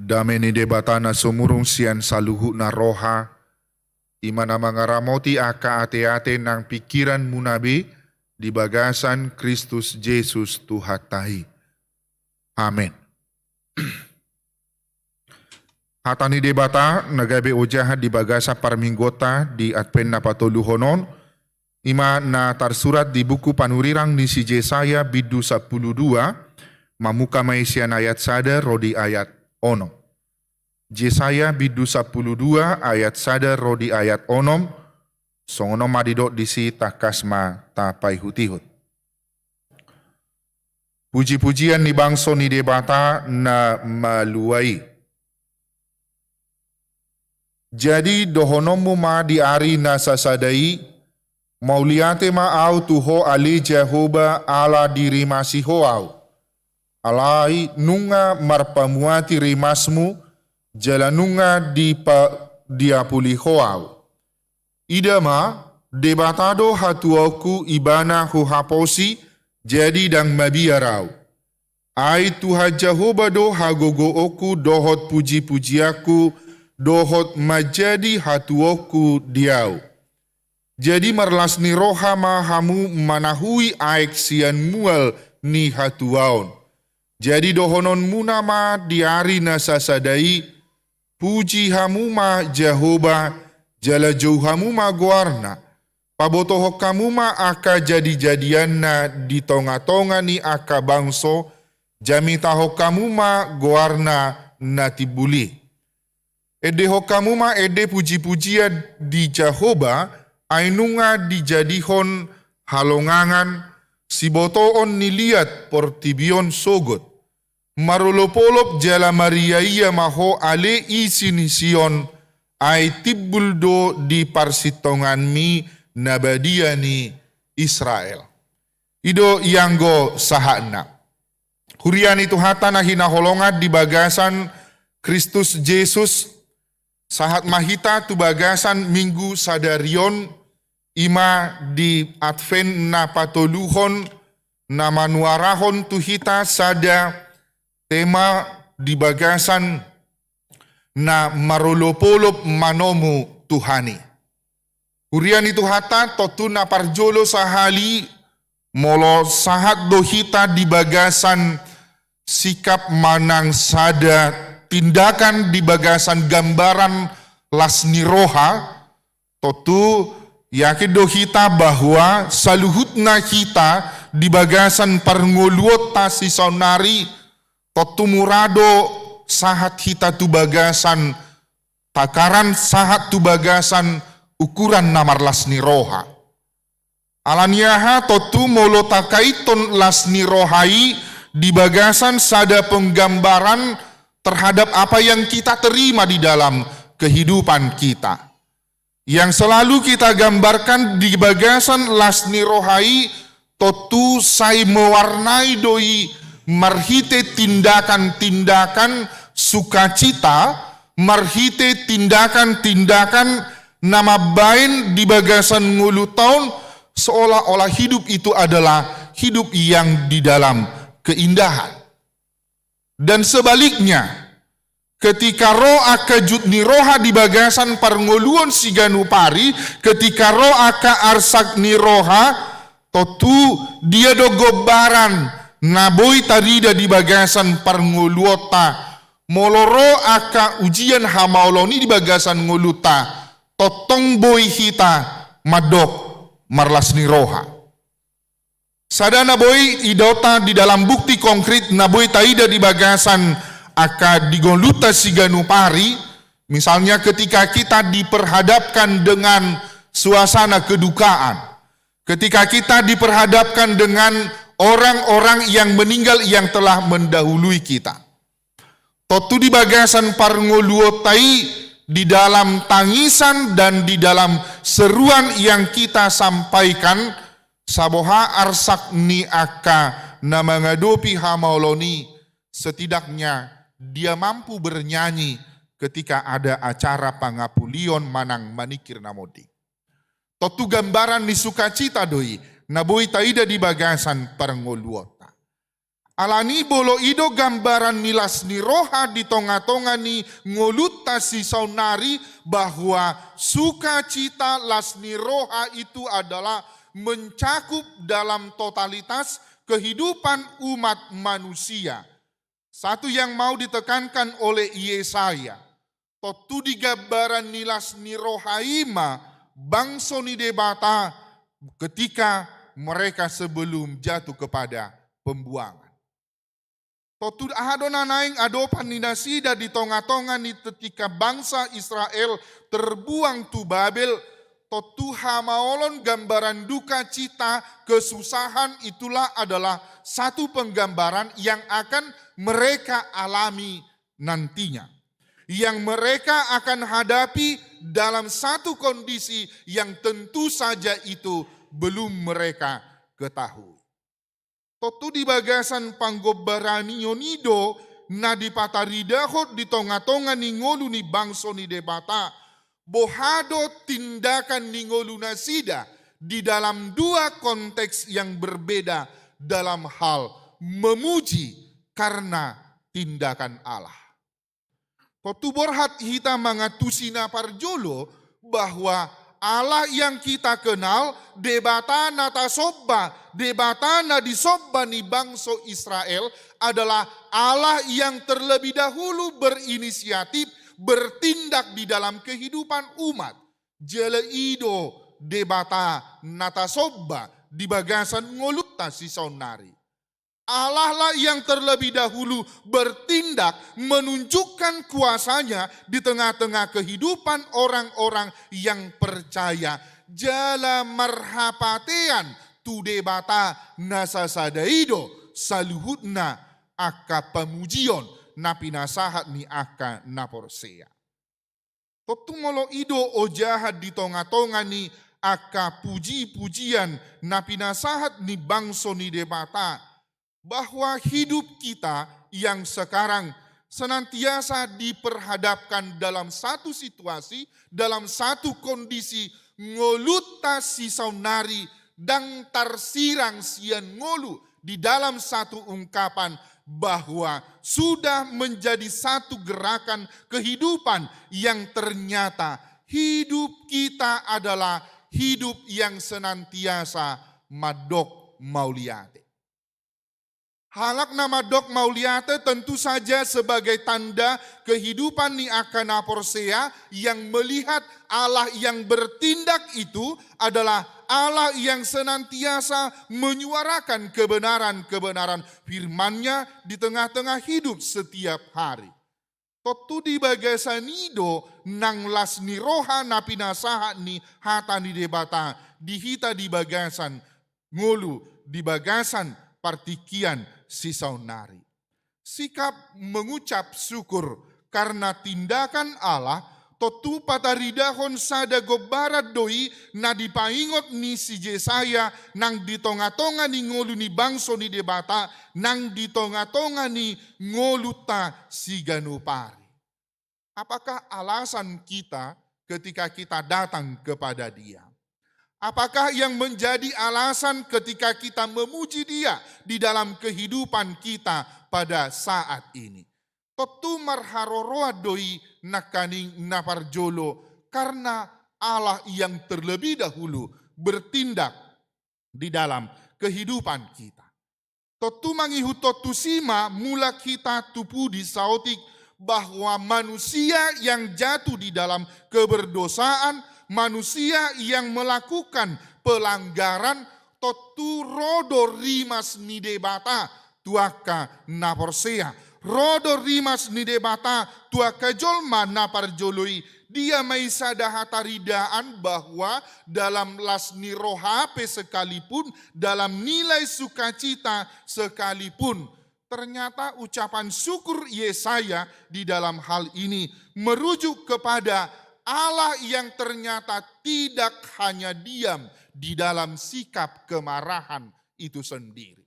Dame ni Debata na sumurung sian saluhutna roha, i ma na mangaramoti angka ateate nang pingkiranmuna be di bagasan Kristus Jesus Tuhanta i. Amen. Hata ni Debata na gabe ojahan di bagasan parmingguonta di Advent na patoluhon on, i ma na tarsurat di buku panurirang ni si Jesaya bindu sampulu dua, mamungka ma i sian ayat sada ro di ayat onom. Jesaya bindu sampulu dua ayat sada ro di ayat onom, songon on ma didok disi, tangkas ma tapaihutihut. Pujipujian ni bangso ni Debata na malua i. Jadi dohononmu ma di ari na sasada i, mauliate ma ahu tu ho ale Jahowa, ala dirimasi ho ahu. Alai nunga marpamuati rimasmu, jala nunga dipa-, diapuli ho ahu. Ida ma, Debata do hatuaonku, ibana huhaposi, jadi ndang mabiar ahu. Ai Tuhan Jahowa do hagogoonku dohot pujipujianku, dohot manjadi hatuaonku di ahu. Jadi marlas ni roha ma hamu manahui aek sian mual ni hatuaon. Jadi dohononmuna ma di ari na sasada i, puji hamu ma Jahowa, jala jou hamu ma goarna. Pabotohon hamu ma angka jadijadianna di tongatonga ni angka bangso, jamitahon hamu ma goarna na timbul i. Endehon hamu ma ende pujipujian di Jahowa, ai nunga dijadihon halongangan, sibotoon ni liat portibi on sogot. Marolopolop jala mariaia ma ho ale isi ni Sion, ai timbul do di parsitonganmi na badia ni Israel. I do ianggo sahatna. Huria ni Tuhanta na hinaholongan di bagasan Kristus Jesus, sahat ma hita tu bagasan Minggu sadari on, i ma di Advent na patoluhon, na manuarahon tu hita sada tema di bagasan na marolopolop manomu Tuhan i. Huria ni Tuhanta, tontu na parjolo sahali, molo sahat do hita di bagasan sikap manang sada tindakan di bagasan gambaran las ni roha, tontu yakin do hita bahwa saluhutna hita di bagasan parngoluonta sisaonnari, tontu mura do sahat hita tu bagasan takaran, sahat tu bagasan ukuran na marlas ni roha. Ala ni aha? Tontu molo takaiton las ni roha i di bagasan sada penggambaran terhadap apa yang kita terima di dalam kehidupan kita. Yang selalu kita gambarkan di bagasan las ni roha i, tontu sai mewarnai do i marhite tindakan-tindakan sukacita, marhite tindakan-tindakan na mambaen di bagasan ngolunta on, seolah-olah hidup itu adalah hidup yang di dalam keindahan. Dan sebaliknya, ketika ro angka jut ni roha di bagasan parngoluon siganup ari, ketika ro angka arsak ni roha, tontu dia do gombaran na boi tarida di bagasan parngoluonta? Molo ro angka ujian hamaolon i di bagasan ngolunta, tongtong boi hita mandok marlas ni roha. Sada na boi idaonta di dalam bukti konkret na boi taida di bagasan angka di ngolunta siganup ari, misalnya ketika kita diperhadapkan dengan suasana kedukaan, ketika kita diperhadapkan dengan orang-orang yang meninggal yang telah mendahului kita. Tontu di bagasan parngoluonta i, di dalam tangisan dan di dalam seruan yang kita sampaikan, saboha arsak ni angka na mangadopi hamaolon i, setidaknya dia mampu bernyanyi ketika ada acara pangapulion manang maningkir na monding. Tontu gambaran ni sukacita do i na boi taida di bagasan parngoluonta. Alani molo i do gambaran ni las ni roha di tonga-tonga ni ngolunta sisaonnari, bahwa sukacita las ni roha itu adalah mencakup dalam totalitas kehidupan umat manusia. Satu yang mau ditekankan oleh Yesaya, tontu di gambaran ni las ni roha i ma bangso ni Debata ketika mereka sebelum jatuh kepada pembuangan. Tontu aha do na naeng adopan ni nasida di tonga-tonga ni ketika bangsa Israel terbuang tu Babel, tontu hamaolon, gambaran duka cita, kesusahan, itulah adalah satu penggambaran yang akan mereka alami nantinya, yang mereka akan hadapi dalam satu kondisi yang tentu saja itu belum mereka ketahui. Tontu di bagasan panggombaranion i do na dipataridahon di tonga-tonga ni ngolu ni bangso ni Debata, boha do tindakan ni ngolu nasida di dalam dua konteks yang berbeda dalam hal memuji karena tindakan Allah. Tontu borhat hita mangantusi na parjolo bahwa Allah yang kita kenal, Debata na tasomba, Debata na disomba ni bangso Israel adalah Allah yang terlebih dahulu berinisiatif, bertindak di dalam kehidupan umat. Jala i do Debata na tasomba di bagasan ngolunta sisaonnari. Allahlah yang terlebih dahulu bertindak menunjukkan kuasa-Nya di tengah-tengah kehidupan orang-orang yang percaya. Jala marhapatean tu Debata na sasada i do saluhutna angka pamujion na pinasahat ni angka na porsea. Tontu molo i do ojahan di tonga-tonga ni angka puji-pujian na pinasahat ni bangso ni Debata, bahwa hidup kita yang sekarang senantiasa diperhadapkan dalam satu situasi, dalam satu kondisi, ngolunta sisaonnari ndang tarsirang sian ngolu di dalam satu ungkapan bahwa sudah menjadi satu gerakan kehidupan yang ternyata hidup kita adalah hidup yang senantiasa mandok mauliate. Halak na mandok mauliate tentu saja sebagai tanda kehidupan ni angka na porsea yang melihat Allah yang bertindak itu adalah Allah yang senantiasa menyuarakan kebenaran-kebenaran firman-Nya di tengah-tengah hidup setiap hari. Tontu di bagasan i do nang las ni roha na pinasahat ni hata ni Debata di hita di bagasan ngolu, di bagasan partingkian sisaonnari. Sikap mengucap syukur karena tindakan Allah tontu pataridahon sada gombaran do i na dipaingot ni si Jesaya nang di tonga-tonga ni ngolu ni bangso ni Debata, nang di tonga-tonga ni ngolunta siganup ari. Apakah alasan kita ketika kita datang kepada Dia? Apakah yang menjadi alasan ketika kita memuji Dia di dalam kehidupan kita pada saat ini? Tontu marharoroan do i nangkaning na parjolo, karena Allah yang terlebih dahulu bertindak di dalam kehidupan kita. Tontu mangihuthon tusi ma mulak hita tu pudi saotik bahwa manusia yang jatuh di dalam keberdosaan, manusia yang melakukan pelanggaran, tontu ro do rimas ni Debata tu angka na porsea. Ro do rimas ni Debata tu angka jolma na parjolo i. Dia ma i sada hataridaan bahwa dalam las ni roha pe sekalipun, dalam nilai sukacita sekalipun, ternyata ucapan syukur Yesaya di dalam hal ini merujuk kepada Allah yang ternyata tidak hanya diam di dalam sikap kemarahan itu sendiri.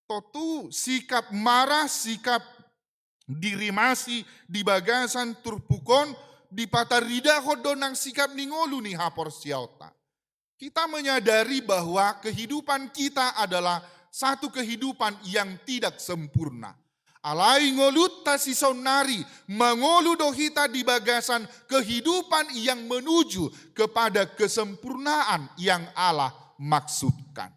Tontu sikap marah, sikap dirimasi di bagasan turpuk on dipataridahon do nang sikap ni ngolu ni haporseaonta. Kita menyadari bahwa kehidupan kita adalah satu kehidupan yang tidak sempurna. Alai ngolunta sisaonnari mangolu do hita di bagasan kehidupan yang menuju kepada kesempurnaan yang Allah maksudkan.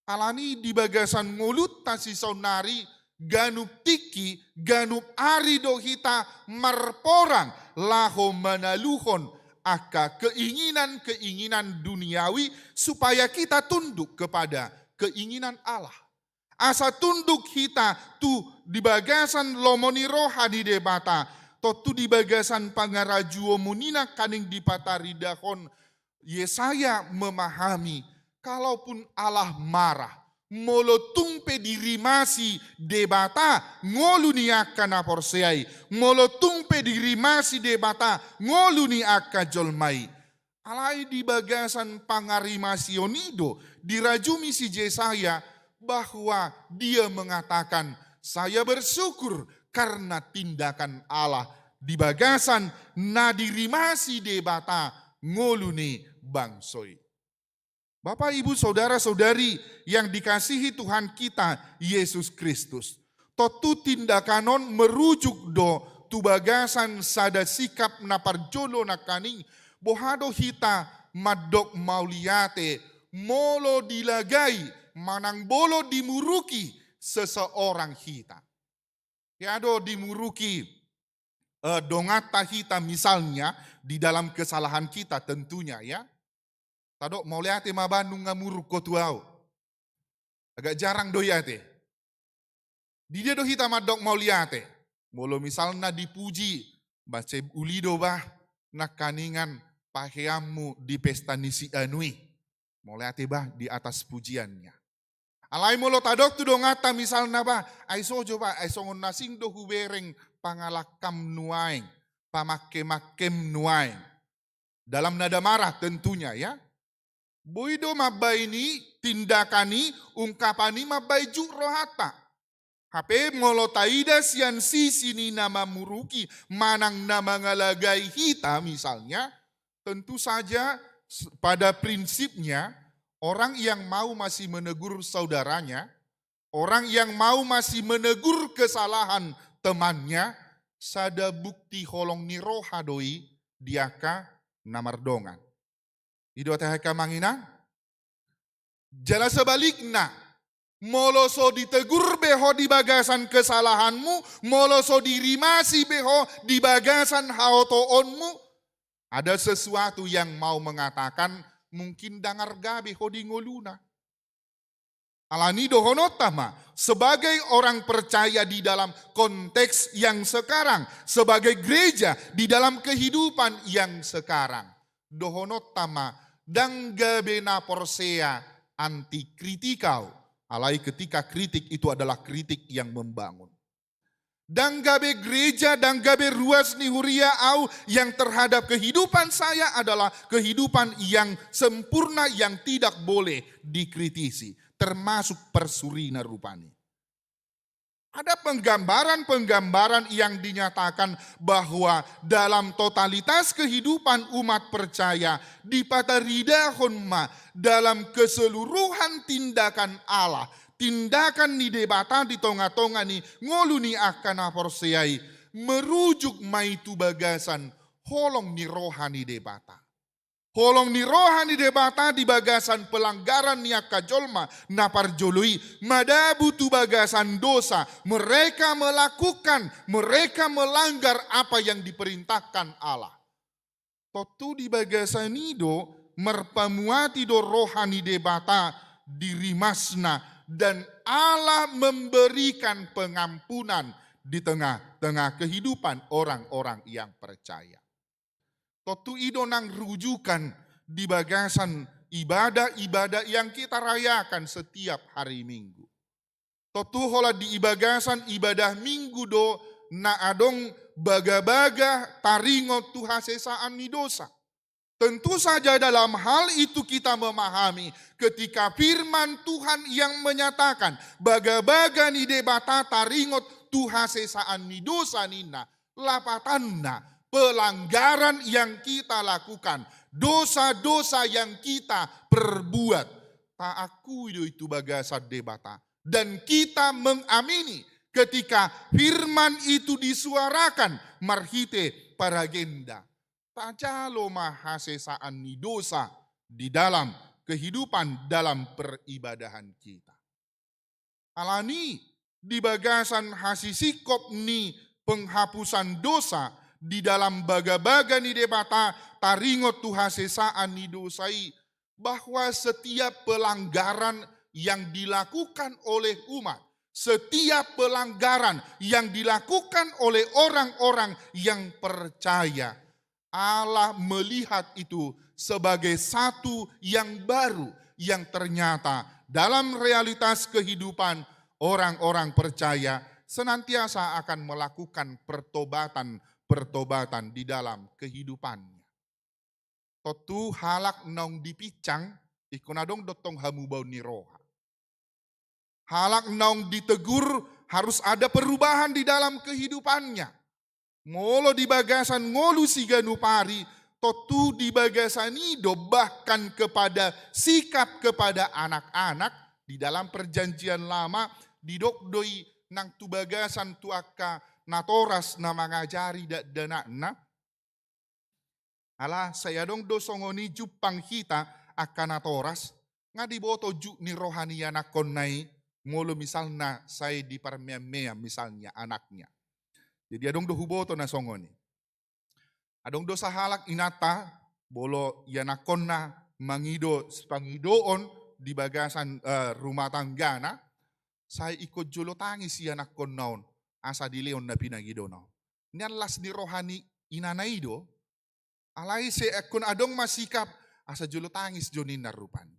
Alani di bagasan ngolunta sisaonnari ganup tingki, ganup ari do hita marporang laho manaluhon angka keinginan-keinginan duniawi supaya kita tunduk kepada keinginan Allah. Asa tunduk hita tu di bagasan lomo ni roha ni Debata, tontu di bagasan pangarajuonmuna nangkaning dipataridahon Yesaya memahami, kalaupun Allah marah, molo tung pe dirimasi Debata ngolu ni angka na porsea i, molo tung pe dirimasi Debata ngolu ni angka jolma i. Alai di bagasan pangarimasion i do dirajumi si Yesaya bahwa dia mengatakan, "Saya bersyukur karena tindakan Allah di bagasan na dirimasi Debata ngolu ni bangso i." Bapak, Ibu, saudara-saudari yang dikasihi Tuhan kita Yesus Kristus, tontu tindakan on merujuk do tu bagasan sada sikap na parjolo nangkaning, boha do hita mandok mauliate molo dilagai manang molo dimuruki seseorang hita. Ia do dimuruki, eh, donganta hita misalnya di dalam kesalahan kita tentunya, ya. Tadok mauliate ma ba nunga muruk ho tu au. Agak jarang do i ate. Di dia do hita mandok mauliate? Molo misalna dipuji, mansai uli do ba nangkaningan paheanmu di pesta ni si anu i. Mauliate ba di atas pujiannya. Alai molo tadok tu donganta misalna ba, "Ai so jo ba, ai songon na asing do hubereng pangalangkam nuaeng, pamangke-mangkem nuaeng." Dalam nada marah tentunya, ya. Boi do mambaen i, tindakan i, ungkapan i mambaen juk rohanta. Hape molo taida sian sisi ni na mamuruki manang na mangalagai hita misalnya, tentu saja s-, pada prinsipnya orang yang mau masih menegur saudaranya, orang yang mau masih menegur kesalahan temannya, sada bukti holong ni roha do i di angka na mardongan. I do ate, angka amang inang. Jala sebalikna, molo so ditegur be ho di bagasan kesalahanmu, molo so dirimasi be ho di bagasan haotoonmu, ada sesuatu yang mau mengatakan, mungkin ndang arga be ho di ngoluna. Alani dohononta ma, sebagai orang percaya di dalam konteks yang sekarang, sebagai gereja di dalam kehidupan yang sekarang, dohononta ma, ndang gabe na porsea anti kritikal. Alai ketika kritik itu adalah kritik yang membangun. Ndang gabe gereja, ndang gabe ruas ni huria au yang terhadap kehidupan saya adalah kehidupan yang sempurna, yang tidak boleh dikritisi, termasuk parsurina rupani. Ada penggambaran-penggambaran yang dinyatakan bahwa dalam totalitas kehidupan umat percaya, dipataridahon ma dalam keseluruhan tindakan Allah, tindakan ni Debata di tonga-tonga ni ngolu ni angka na porsea i, merujuk ma i tu bagasan holong ni roha ni Debata. Holong ni roha ni Debata di bagasan pelanggaran ni angka jolma na parjolo i, madabu tu bagasan dosa, mereka melakukan, mereka melanggar apa yang diperintahkan Allah. Tontu di bagasan i do marpamuati do roha ni Debata di rimasna, dan Allah memberikan pengampunan di tengah-tengah kehidupan orang-orang yang percaya. Tontu i do nang rujukan di bagasan ibadah-ibadah yang kita rayakan setiap hari Minggu. Tontu holan di bagasan ibadah Minggu do na adong bagabaga taringot tu hasesaan ni dosa. Tentu saja dalam hal itu kita memahami ketika firman Tuhan yang menyatakan bagabaga ni Debata taringot tu hasesaan ni dosa ninna, lapatanna, pelanggaran yang kita lakukan, dosa-dosa yang kita perbuat. taakui do i tu bagasan Debata. Dan kita mengamini ketika firman itu disuarakan marhite paragenda. Tajalo ma hasesaan ni dosa di dalam kehidupan dalam peribadahan kita. Alani di bagasan hasisingkop ni penghapusan dosa di dalam bagabaga ni Debata taringot tu hasesaan ni dosa i, bahwa setiap pelanggaran yang dilakukan oleh umat, setiap pelanggaran yang dilakukan oleh orang-orang yang percaya, Allah melihat itu sebagai satu yang baru, yang ternyata dalam realitas kehidupan orang-orang percaya senantiasa akan melakukan pertobatan-pertobatan di dalam kehidupannya. Tontu halak naung dipinsang, ingkon adong do tong hamubaon ni roha. Halak naung ditegur harus ada perubahan di dalam kehidupannya. Molo di bagasan ngolu siganup ari, tontu di bagasan i do bahkan kepada sikap kepada anak-anak di dalam perjanjian lama, didok do i nang tu bagasan tu angka natoras na mangajari dakdanakna. Ala sai adong do songon i jumpang hita angka natoras, nga diboto juk ni roha ni anakkonna i, molo misalna sai diparmeam-meam misalnya anaknya. Jadi adong do huboto na songon i. Adong do sahalak inanta, molo ianakkonna mangido sipangidoon di bagasan, eh, rumah tanggana, sai ingkon jolo tangis ianakkonna on, asa dilehon na pinangidona on. Nian las ni roha ni inana i do, alai sai ingkon adong ma sikap, asa jolo tangis jo ninna rupani.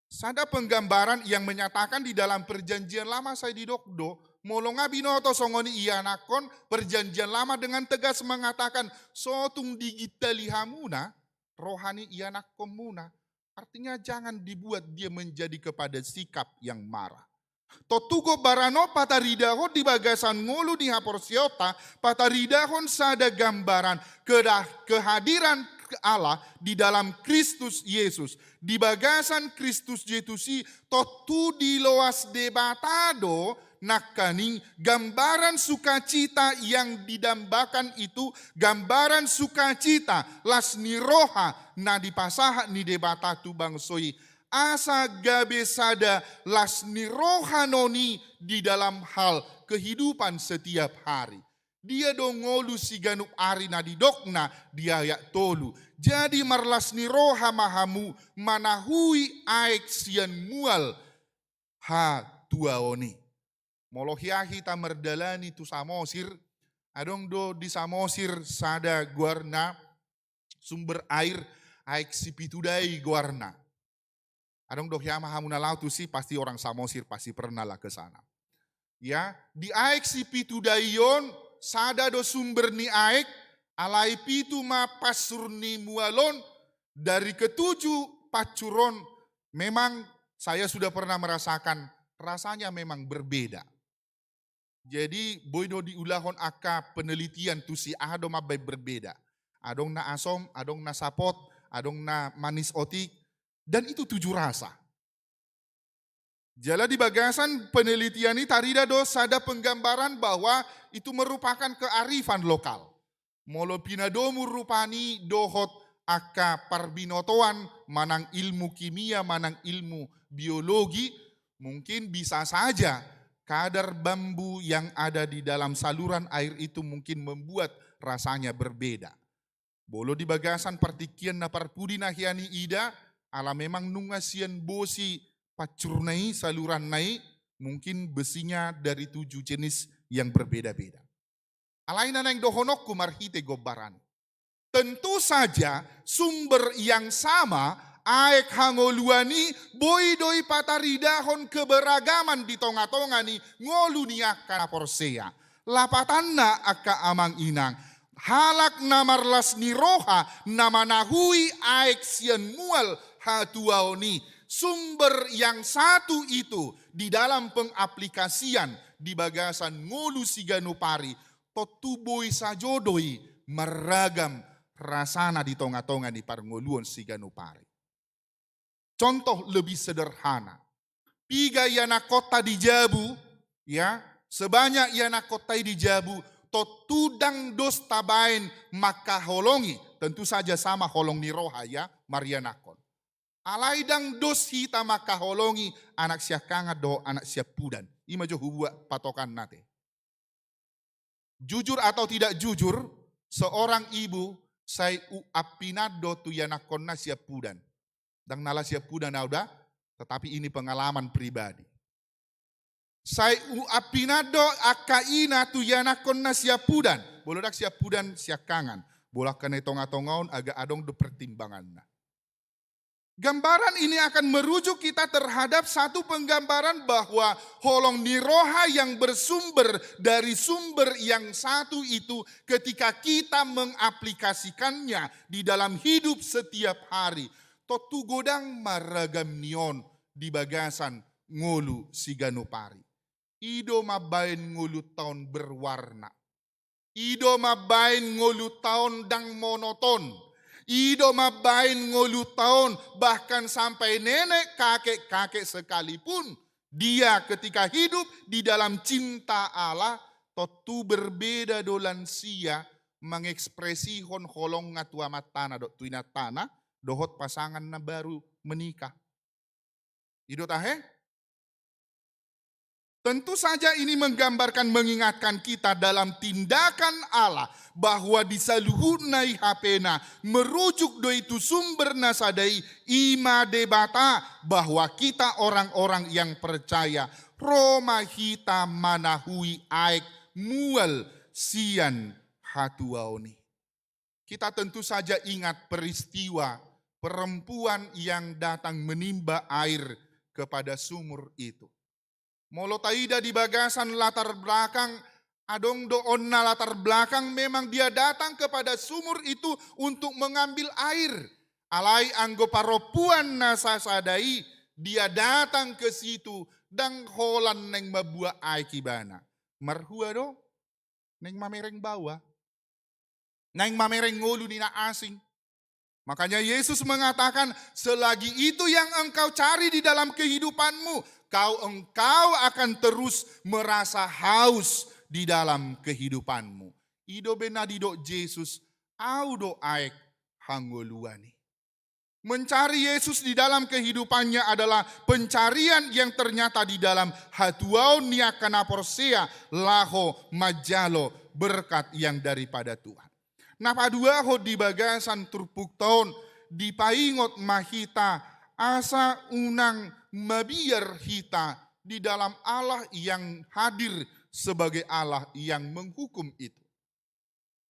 Sada penggambaran yang menyatakan di dalam perjanjian lama sai didok do, molo nga binoto songon i ianakkon, perjanjian lama dengan tegas mengatakan, so tung digintali hamuna roha ni ianakkonmuna. Artinya jangan dibuat dia menjadi kepada sikap yang marah. Tontu gombaran on pataridahon di bagasan ngolu ni haporseaonta, pataridahon sada gambaran kedah-, kehadiran Allah di dalam Kristus Yesus. Di bagasan Kristus Yesus i tontu diloas Debata do nangkaning gambaran sukacita yang didambakan itu, gambaran sukacita las ni roha na dipasahat ni Debata tu bangso i, asa gabe sada las ni roha non i di dalam hal kehidupan setiap hari. Dia do ngolu siganup ari na didokna di ayat tolu. Jadi marlas ni roha ma hamu manahui aek sian mual hatuaon i. Molo hea hita mardalani tu Samosir, adong do di Samosir sada goarna sumber air, Aek Sipitudai goarna. Adong do hea ma hamu na laho tusi, pasti orang Samosir pasti pernah lah ke sana. Ya, di Aek Sipitudai on, sada do sumber ni aek, alai pitu ma pansur ni mual on, dari ketujuh pansur on, memang saya sudah pernah merasakan, rasanya memang berbeda. Jadi, boi do diulahon angka penelitian tusi aha do mambaen berbeda. Adong na asom, adong na sapot, adong na manis otik, dan itu tujuh rasa. Jala di bagasan penelitian i tarida do sada penggambaran bahwa itu merupakan kearifan lokal. Molo pinadomu rupani dohot angka parbinotoan manang ilmu kimia manang ilmu biologi, mungkin bisa saja kadar bambu yang ada di dalam saluran air itu mungkin membuat rasanya berbeda. Molo di bagasan partingkian na parpudi na hea niida, ala memang nunga sian bosi pancurna i, saluranna i, mungkin besinya dari tujuh jenis yang berbeda-beda. Alai na naeng dohononku marhite gombaran i. Tentu saja sumber yang sama, aek hangoluan i, boi do i pataridahon keberagaman di tonga-tonga ni ngolu ni angka na porsea. Lapatanna angka amang inang, halak na marlas ni roha na manahui aek sian mual hatuaon i, sumber yang satu itu di dalam pengaplikasian di bagasan ngolu siganup ari, tontu boi sajo do i marragam rasana di tonga-tonga ni parngoluon siganup ari. Contoh lebih sederhana. Piga ianakkonta di jabu, ya, sebanyak ianakkonta i di jabu, tontu ndang dos tabaen mangkaholongi, tentu saja sama holong ni roha, ya, marianakkon. Alai ndang dos hita mangkaholongi anak siangkangan dohot anak siampudan. I ma jo hubuat patokanna te. Jujur atau tidak jujur, seorang ibu sai uampinan do tu ianakkonna siampudan. Ndang nala siampudan au da, tetapi ini pengalaman pribadi. Sai uampinan do angka ina tu ianakkonna siampudan. Molo ndang siampudan, siangkangan. Molo angka na di tonga-tonga on agak adong do pertimbanganna. Gambaran ini akan merujuk kita terhadap satu penggambaran bahwa holong ni roha yang bersumber dari sumber yang satu itu, ketika kita mengaplikasikannya di dalam hidup setiap hari, tontu godang ma ragam ni on di bagasan ngolu siganup ari. I do mambaen ngolunta on berwarna. I do mambaen ngolunta on ndang monoton. I do mambaen ngolunta on, bahkan sampai nenek kakek-kakek sekalipun, dia ketika hidup di dalam cinta Allah, tontu berbeda do lansia mengekspresihon holongna tu amantana dohot tu inantana, dohot pasangan na baru menikah. I do tahe? Tentu saja ini menggambarkan, mengingatkan kita dalam tindakan Allah bahwa di saluhutna i hapena merujuk do i tu sumber na sada i, i ma Debata, bahwa kita orang-orang yang percaya ro ma hita manahui aek mual sian hatuaon i. Kita tentu saja ingat peristiwa perempuan yang datang menimba air kepada sumur itu. Molo taida di bagasan latar belakang, adong do on na latar belakang memang dia datang kepada sumur itu untuk mengambil air. Alai anggo parompuan na sasada i, dia datang ke situ, ndang holan naeng mambuat aek ibana. Marhua do? Naeng mamereng baoa. Naeng mamereng ngolu ni na asing. Makanya Yesus mengatakan, selagi itu yang engkau cari di dalam kehidupanmu, kau, engkau akan terus merasa haus di dalam kehidupanmu. I do be na didok Jesus, au do aek hangoluan i. Mencari Yesus di dalam kehidupannya adalah pencarian yang ternyata di dalam hatuaon ni angka na porsea laho manjalo berkat yang daripada Tuhan. Na paduahon di bagasan turpukta on, dipaingot ma hita asa unang mabiar hita di dalam Allah yang hadir sebagai Allah yang menghukum itu.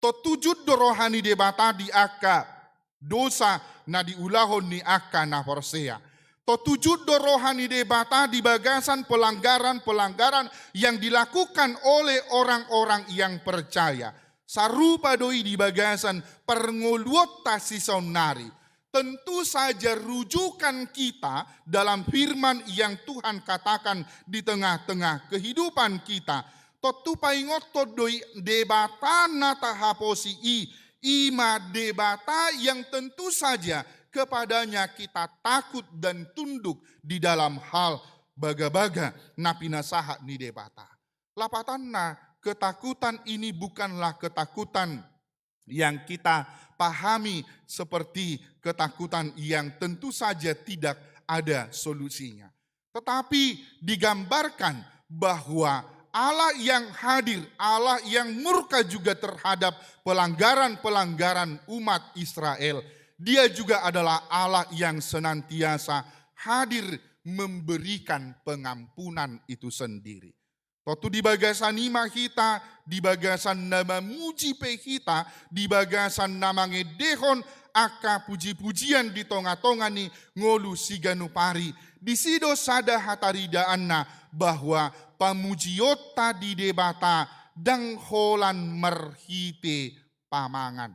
Tontu jut do roha ni Debata di angka dosa na diulahon ni angka na porsea. Tontu jut do roha ni Debata di bagasan pelanggaran-pelanggaran yang dilakukan oleh orang-orang yang percaya. Sarupa do i di bagasan parngoluonta sisaonnari. Tentu saja rujukan kita dalam firman yang Tuhan katakan di tengah-tengah kehidupan kita. Tontu paingothon do i Debata na tahaposi i, i ma Debata yang tentu saja kepadanya kita takut dan tunduk di dalam hal bagabaga na pinasahat ni Debata. Lapatanna, ketakutan ini bukanlah ketakutan yang kita pahami seperti ketakutan yang tentu saja tidak ada solusinya. Tetapi digambarkan bahwa Allah yang hadir, Allah yang murka juga terhadap pelanggaran-pelanggaran umat Israel. Dia juga adalah Allah yang senantiasa hadir memberikan pengampunan itu sendiri. Tontu di bagasan i ma hita, di bagasan na mamuji pe hita, di bagasan na mangendehon angka puji-pujian di tonga-tonga ni ngolu siganup ari. Disi do sada hataridaanna bahwa pamujionta di Debata ndang holan marhite pamangan.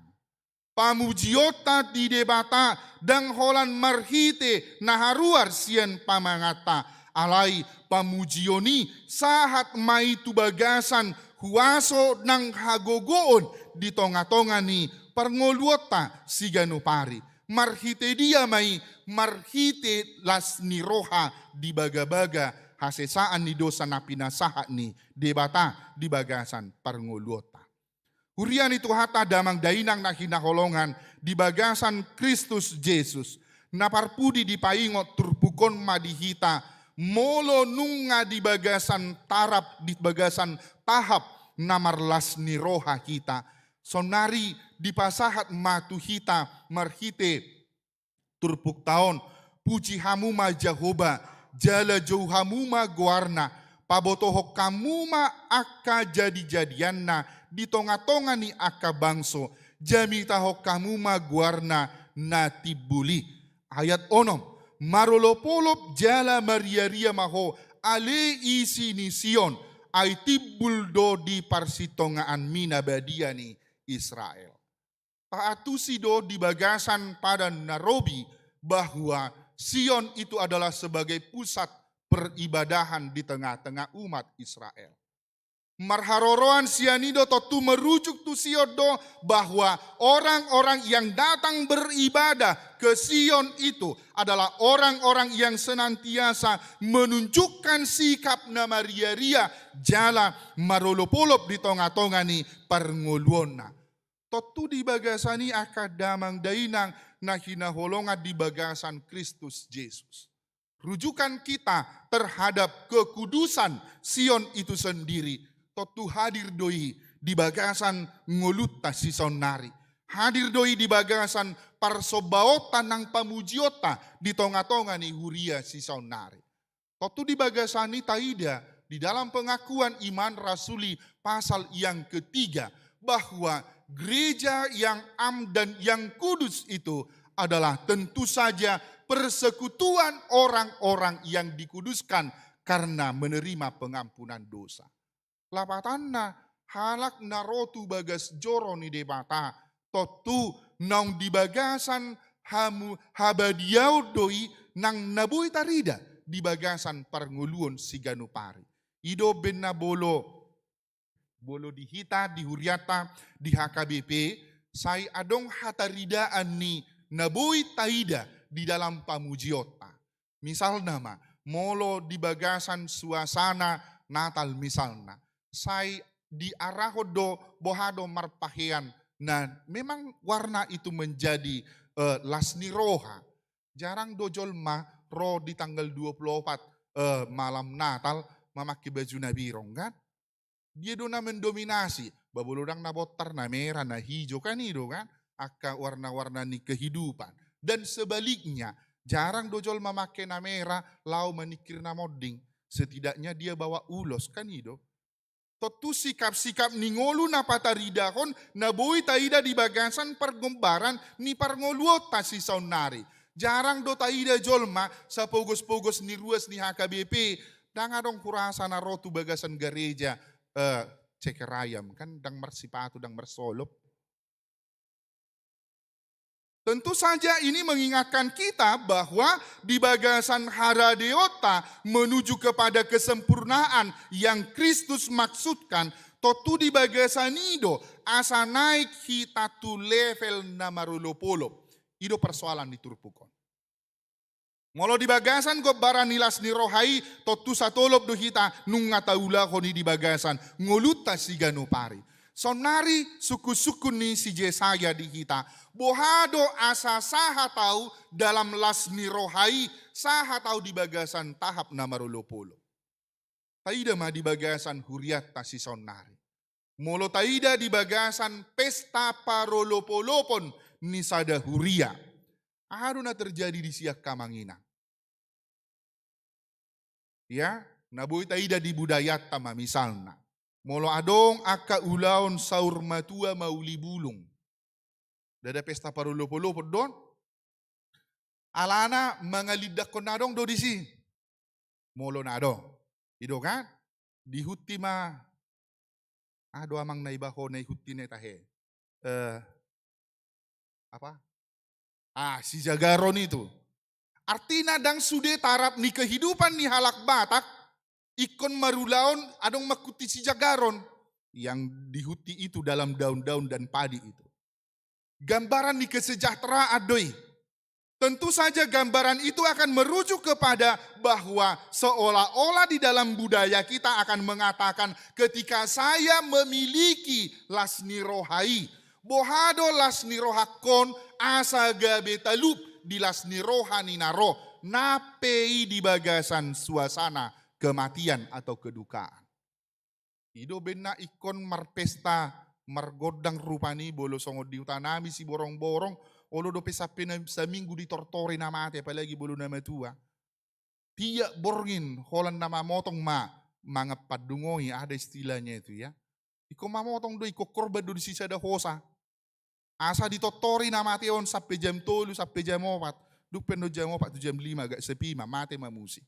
Pamujionta di Debata ndang holan marhite na haruar sian pamanganta, alai pamujion i sahat ma i tu bagasan huaso nang hagogoon di tonga-tonga ni parngoluonta siganup ari. Marhite dia ma i? marhite las ni roha di bagabaga hasesaan ni dosa na pinasahat ni Debata di bagasan parngoluonta. Huria ni Tuhanta, damang dainang na hinaholongan di bagasan Kristus Jesus, na parpudi dipaingot turpuk on ma di hita, molo nunga di bagasan tarap, di bagasan tahap na marlas ni roha hita, saonnari dipasahat ma tu hita marhite turpukta on: Puji hamu ma Jahowa, jala jou hamu ma goarna, pabotohon hamu ma angka jadijadianna di tongatonga ni angka bangso, jamitahon hamu ma goarna na timbul i. Ayat onom: Marolopolop jala mariaria ma ho, ale isi ni Sion, ai timbul do di parsitongaanmi na badia ni Israel. Taantusi do di bagasan Padan na Robi bahwa Sion itu adalah sebagai pusat peribadahan di tengah-tengah umat Israel. Marharoroan sian i do tontu merujuk tu Sion do bahwa orang-orang yang datang beribadah ke Sion itu adalah orang-orang yang senantiasa menunjukkan sikap na mariaria jala marolopolop di tongatonga ni parngoluonna. Tontu di bagasan i angka damang dainang na hinaholongan di bagasan Kristus Jesus, rujukan kita terhadap kekudusan Sion itu sendiri tontu hadir do i di bagasan ngolunta sisaonnari. Hadir do i di bagasan parsombaonta nang pamujionta di tongatonga ni huria sisaonnari. Tontu di bagasan i taida di dalam Pengakuan Iman Rasuli pasal yang ketiga bahwa gereja yang am dan yang kudus itu adalah tentu saja persekutuan orang-orang yang dikuduskan karena menerima pengampunan dosa. Lapatanna, halak na ro tu bagas joro ni Debata, tontu naung di bagasan hamu habadiaon do i nang na boi tarida di bagasan parngoluon siganup ari. I do umbahen na molo, molo di hita, di hurianta, di H K B P, sai adong hataridaan ni na boi taida di dalam pamujionta. Misalna ma, molo di bagasan suasana Natal misalna, sai diarahon do boha do marpahean na memang warna itu menjadi, eh, las ni roha. Jarang do jolma ro di tanggal dua puluh opat, eh, malam Natal mamake baju na birong, kan? Dia do na mendominasi, ba molo ndang na bontar na mera, na hijo, kan i do, kan? Angka warna-warna ni kehidupan. Dan sebaliknya, jarang do jolma make na mera laho maningkir na monding. Setidaknya dia bawa ulos, kan i do. Tontu sikap-sikap ni ngolu na pataridahon na boi taida di bagasan pargombaran ni parngoluonta sisaonnari. Jarang do taida jolma sapogos-pogos ni ruas ni H K B P, ndang adong hurasa na ro tu bagasan gareja, eh, ceker ayam, kan, ndang marsipatu, ndang marsolop. Tentu saja ini mengingatkan kita bahwa di bagasan haradeonta menuju kepada kesempurnaan yang Kristus maksudkan, tontu di bagasan i do asa naik hita tu level na marolopolop. I do persoalan ni turpuk on. Molo di bagasan gombaran ni las ni roha i, tontu satolop do hita nunga taulahon i di bagasan ngolunta siganup ari. Saonnari sungkun-sungkun ni si Jesaya di hita, boha do asa sahat ahu dalam las ni roha i, sahat ahu di bagasan tahap na marolopolop. Taida ma di bagasan hurianta sisaonnari. Molo taida di bagasan pesta parolopolopon ni sada huria, aha do na terjadi disi, angka amang inang? Ya, na boi taida di budayanta ma misalna. Molo adong angka ulaon saur matua mauli bulung, ndada pesta parolopolopon do on. Alana mangalindangkon na adong do disi. Molo na adong. I do, kan? Dihunti ma. Aha do, amang, na iba ho na ihunti na i tahe? Eh, apa? Ah, sijagaron itu. Artina ndang sude tarap ni kehidupan ni halak Batak ingkon marulaon adong manghunti sijagaron. Yang dihunti itu dalam daun-daun dan padi itu. Gambaran ni kesejahteraan do i. Tentu saja gambaran itu akan merujuk kepada bahwa seolah-olah di dalam budaya kita akan mengatakan, ketika saya memiliki las ni roha i, boha do las ni rohangkon asa gabe talup di las ni roha ni na ro, na pe i di bagasan suasana kematian atau kedukaan. I do umbahen ingkon marpesta margondang rupani, molo songon di huta nami Siborongborong, olo dope sampe na saminggu ditortori na mate, apalagi molo na matua. Tiap borngin holan na mamotong ma mangan pandungoi, ada istilahnya itu ya. Ingkon mamotong do, ingkon korban do di sisada hosa. Asa ditortori na mate on sampe jam tolu, sampe jam opat. Dung pe annon jam opat tu jam lima agak sepi ma, mate ma muse.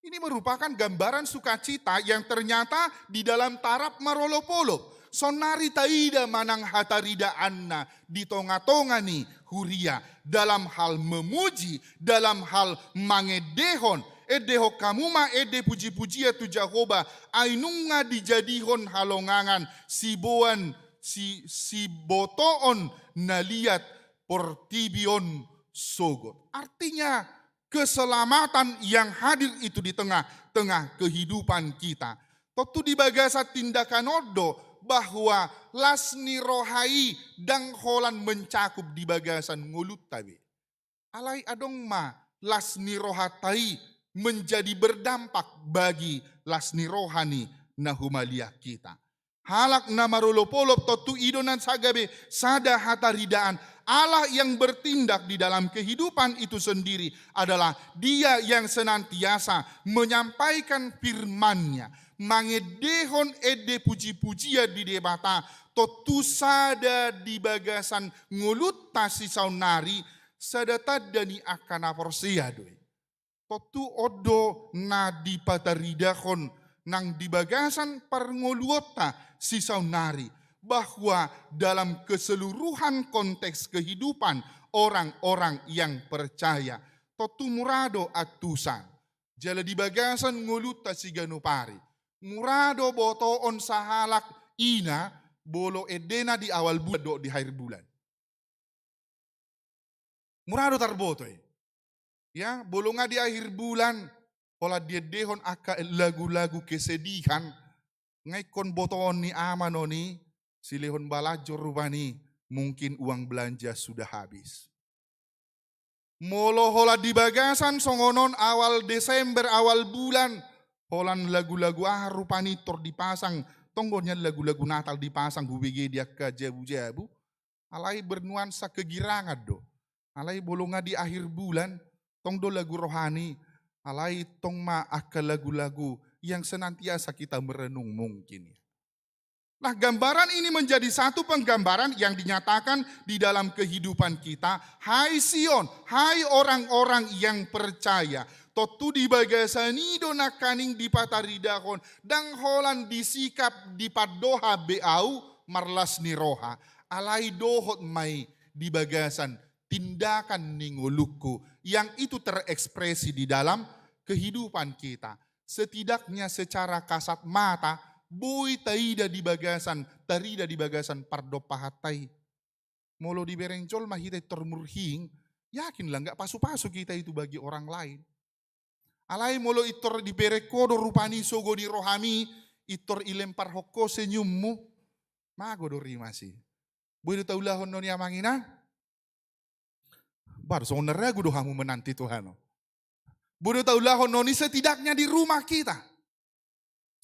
Ini merupakan gambaran sukacita yang ternyata di dalam taraf marolopolop. Saonnari taida manang hataridaanna di tongatonga ni huria dalam hal memuji, dalam hal mangendehon. Endehon hamu ma ende pujipujian tu Jahowa, ai nunga dijadihon halongangan, siboan, si, sibotoon na liat portibi on sogot. Artinya, keselamatan yang hadir itu di tengah-tengah kehidupan kita. Tontu di bagasan tindakan on do bahwa las ni roha i ndang holan mencakup di bagasan ngolunta be. Alai adong ma las ni rohanta i menjadi berdampak bagi las ni roha ni na humaliang hita. Halak na marolopolop tontu i do na gabe sada hataridaan. Allah yang bertindak di dalam kehidupan itu sendiri adalah Dia yang senantiasa menyampaikan firman-Nya, mangendehon ende pujipujian di Debata, tontu sada di bagasan ngolunta sisaonnari, sada tanda ni angka na porsea do i. Tontu on do na dipataridahon nang di bagasan parngoluonta sisaonnari, bahwa dalam keseluruhan konteks kehidupan orang-orang yang percaya, tontu mura do antusan. Jala di bagasan ngolunta siganup ari, mura do botoon sahalak ina molo endena di awal bulan dohot di akhir bulan. Mura do tarboto i. Ya, molo nga di akhir bulan, holan diendehon angka lagu-lagu kesedihan, nga ingkon botoon ni ama non i, silehon balanjo rupani, mungkin uang belanja sudah habis. Molo holan di bagasan songon on awal Desember, awal bulan, holan lagu-lagu aha rupani tor dipasang, tong do nian lagu-lagu Natal dipasang hubege di angka jabu-jabu, alai bernuansa kegirangan do. Alai molo nga di akhir bulan, tong do lagu rohani, alai tong ma angka lagu-lagu yang senantiasa kita merenung mungkin. Nah, gambaran ini menjadi satu penggambaran yang dinyatakan di dalam kehidupan kita. Hai Sion, hai orang-orang yang percaya. Tontu di bagasan i do nangkaning dipataridahon, ndang holan disikap dipandohan be ahu marlas ni roha. Alai dohot ma i di bagasan tindakan ni ngolungku yang itu terekspresi di dalam kehidupan kita. Setidaknya secara kasat mata, boi taida di bagasan, tarida di bagasan pardompahanta i. Molo dibereng jolma hita intor murhing, yakinlah nggak pasu-pasu kita itu bagi orang lain. Alai molo intor dibereng ho do rupani sogo ni rohami, intor ilemparhon ho senyummu, mago do rimas i. Boi do taulahon non i amang inang? Baru songon na ragu do hamu menanti Tuhan. Boi do taulahon non i setidaknya di rumah kita.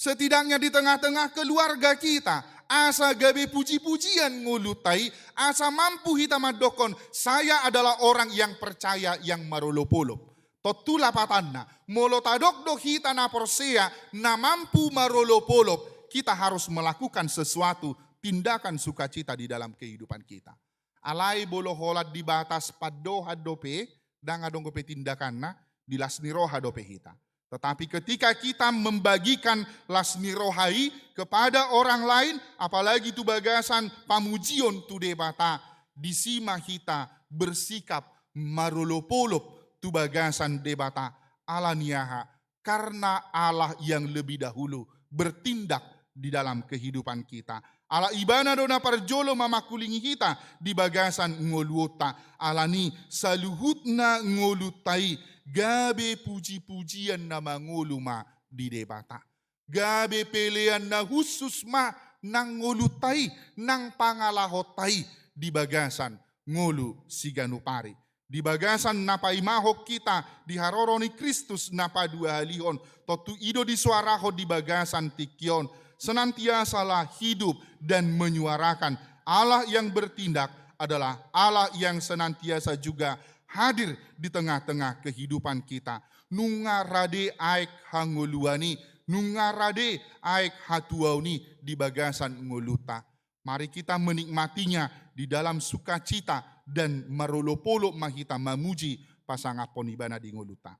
Setidaknya di tengah-tengah keluarga kita. Asa gabe puji-pujian ngolunta i, asa mampu hita mandokkon, saya adalah orang yang percaya yang marolopolop. Tontu lapatanna, molo tadok do hita na porsea, na mampu marolopolop, kita harus melakukan sesuatu, tindakan sukacita di dalam kehidupan kita. Alai molo holan di batas pandohan dope, ndang adong dope tindakanna, di las ni roha dope hita. Tetapi ketika kita membagikan las ni roha i kepada orang lain, apalagi tu bagasan pamujion tu Debata, disi ma hita bersikap marolopolop tu bagasan Debata. Ala ni aha? Karena Allah yang lebih dahulu bertindak di dalam kehidupan kita. Ala Ibana do na parjolo mamangkulingi hita di bagasan ngoluonta. Alani saluhutna ngolunta i gabe puji-pujian na mangolu ma di Debata. Gabe pelean na hushus ma nang ngolunta i, nang pangalahonta i di bagasan ngolu siganup ari. Di bagasan na paimahon hita di haroro ni Kristus na paduahalihon, tontu i do disoarahon di bagasan tingki on, senantiasalah hidup dan menyuarakan. Allah yang bertindak adalah Allah yang senantiasa juga hadir di tengah-tengah kehidupan kita. Nunga rade aek hangoluan i, nunga rade aek hatuaon i di bagasan ngolunta. Mari kita menikmatinya di dalam sukacita dan marolopolop ma hita mamuji pasangaphon Ibana di ngolunta.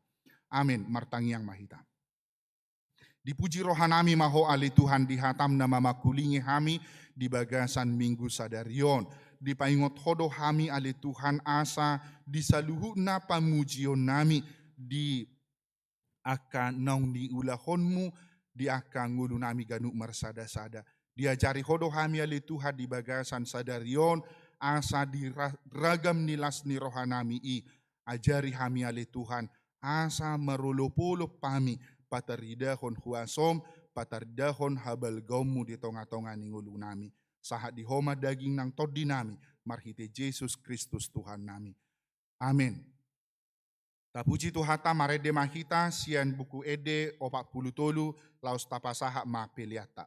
Amen. Martangiang ma hita. Dipuji rohanami ma Ho ale Tuhan di hataM na mamangkulingi hami di bagasan minggu sadari on. Dipaingot Ho do hami ale Tuhan asa di saluhutna pamujionnami di angka naung niulahonMu di angka ngolunami ganup marsadasada. Diajari Ho do hami ale Tuhan di bagasan sadari on asa di ra-, ragam ni las ni rohanami i. Ajari hami ale Tuhan, asa marolopolop hami, pataridahon huasoM, pataridahon habalgaonMu di tongatonga ni ngolunami. Sahat di Ho ma daging nang tondinami, marhite Jesus Kristus Tuhannami. Amen. Tapuji Tuhanta, marende ma hita sian Buku Ende opat pulu tolu, laos tapasahat ma peleanta.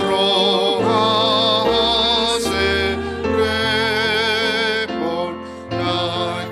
Roha serepon nai.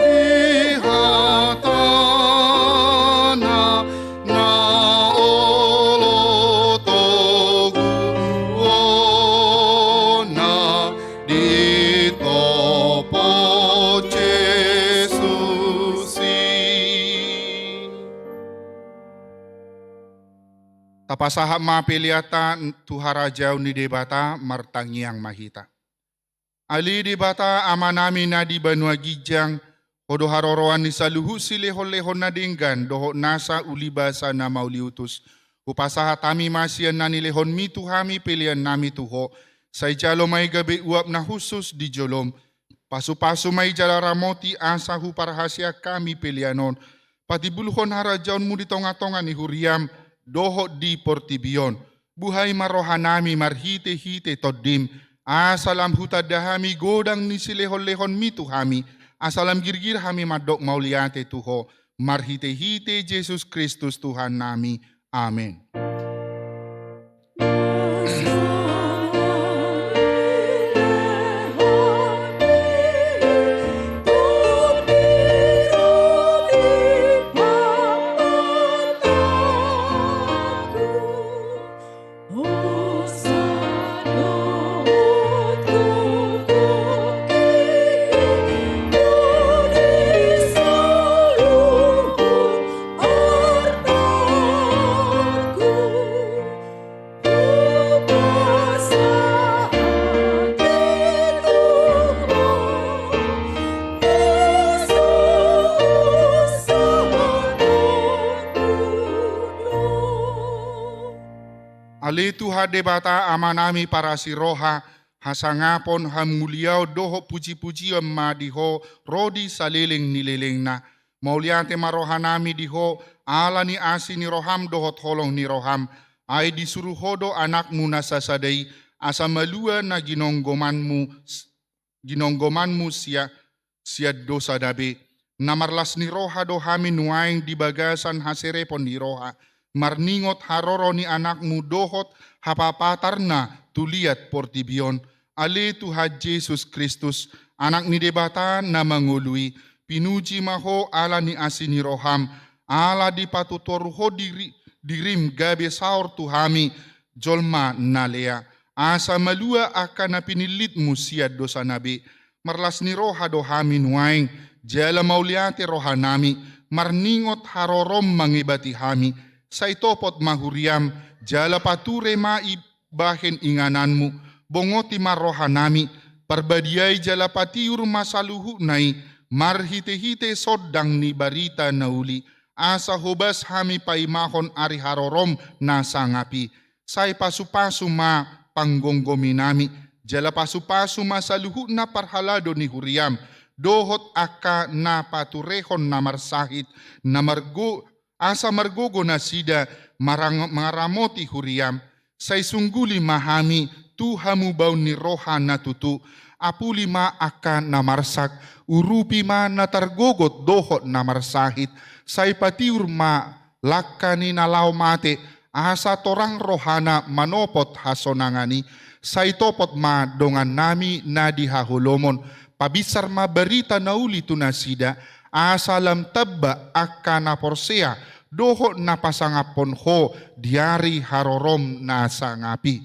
Di hatana na olo toguonna, ditopot Jesus i. Tapasahat ma peleanta tu harajaon ni Debata, martangiang ma hita. Ale Debata Amanami na di banua ginjang, Ho do haroroan ni saluhut silehonlehon na denggan dohot nasa ulibasa na mauliutus. Hupasahat hami ma sian na nilehonMi tu hami peleannami tu Ho. Sai jalo ma i gabe uap na hushus di joloM. Pasupasu ma i jala ramoti asa huparhaseang hami pelean on patimbulhon harajaonMu di tongatonga ni huriaM dohot di portibi on. Buhai ma rohanami marhitehite TondiM, asa lam hutanda hami godang ni silehonlehonMi tu hami, asa lam girgir hami mandok mauliate tu Ho, marhitehite Jesus Kristus Tuhannami. Amen. Ale Tuhan Debata Amanami parasi roha, hasangapon, hamuliaon dohot pujipujion ma di Ho ro di saleleng ni lelengna. Mauliate ma rohanami di Ho, ala ni asi ni rohaM dohot holong ni rohaM, ai disuru Ho do AnakMu na sasada i, asa malua na ginonggomanMu, ginonggomanMu sia, sian dosana be. Na marlas ni roha do hami nuaeng di bagasan haserepon ni roha, marningot haroro ni AnakMu dohot hapapatarNa tu liat portibi on. Ale Tuhan Jesus Kristus, Anak ni Debata na mangolu i, pinuji ma Ho ala ni asi ni rohaM, ala dipatutoru Ho diri, diriM gabe saor tu hami jolma na lea, asa malua angka na pinillitMu sian dosana be. Marlas ni roha do hami nuaeng, jala mauliate rohanami, marningot haroroM mangebati hami. Sai topot ma huriaM, jala pature ma i bahen ingananMu, bongoti ma rohanami, parbadiai jala patiur ma saluhutna i, marhitehite sondang ni barita na uli, asa hobas hami paimahon ari haroroM na sangap i. Sai pasupasu ma panggomgominami, jala pasupasu ma saluhutna parhalado ni huriaM, dohot angka na paturehon na marsahit, na margo, asa margogo nasida marang, maramoti huriaM. Sai sungguli ma hami tu hamubaon ni roha na tutu, apuli ma angka na marsak, urupi ma na targogot dohot na marsahit, sai patiur ma langka ni na laho mate, asa torang rohana manopot hasonangan i. Sai topot ma dongannami na di haholomon, pabinsar ma barita na uli tu nasida, asa lam tamba angka na porsea dohot na pasangaphon Ho di ari harorom na sangap i.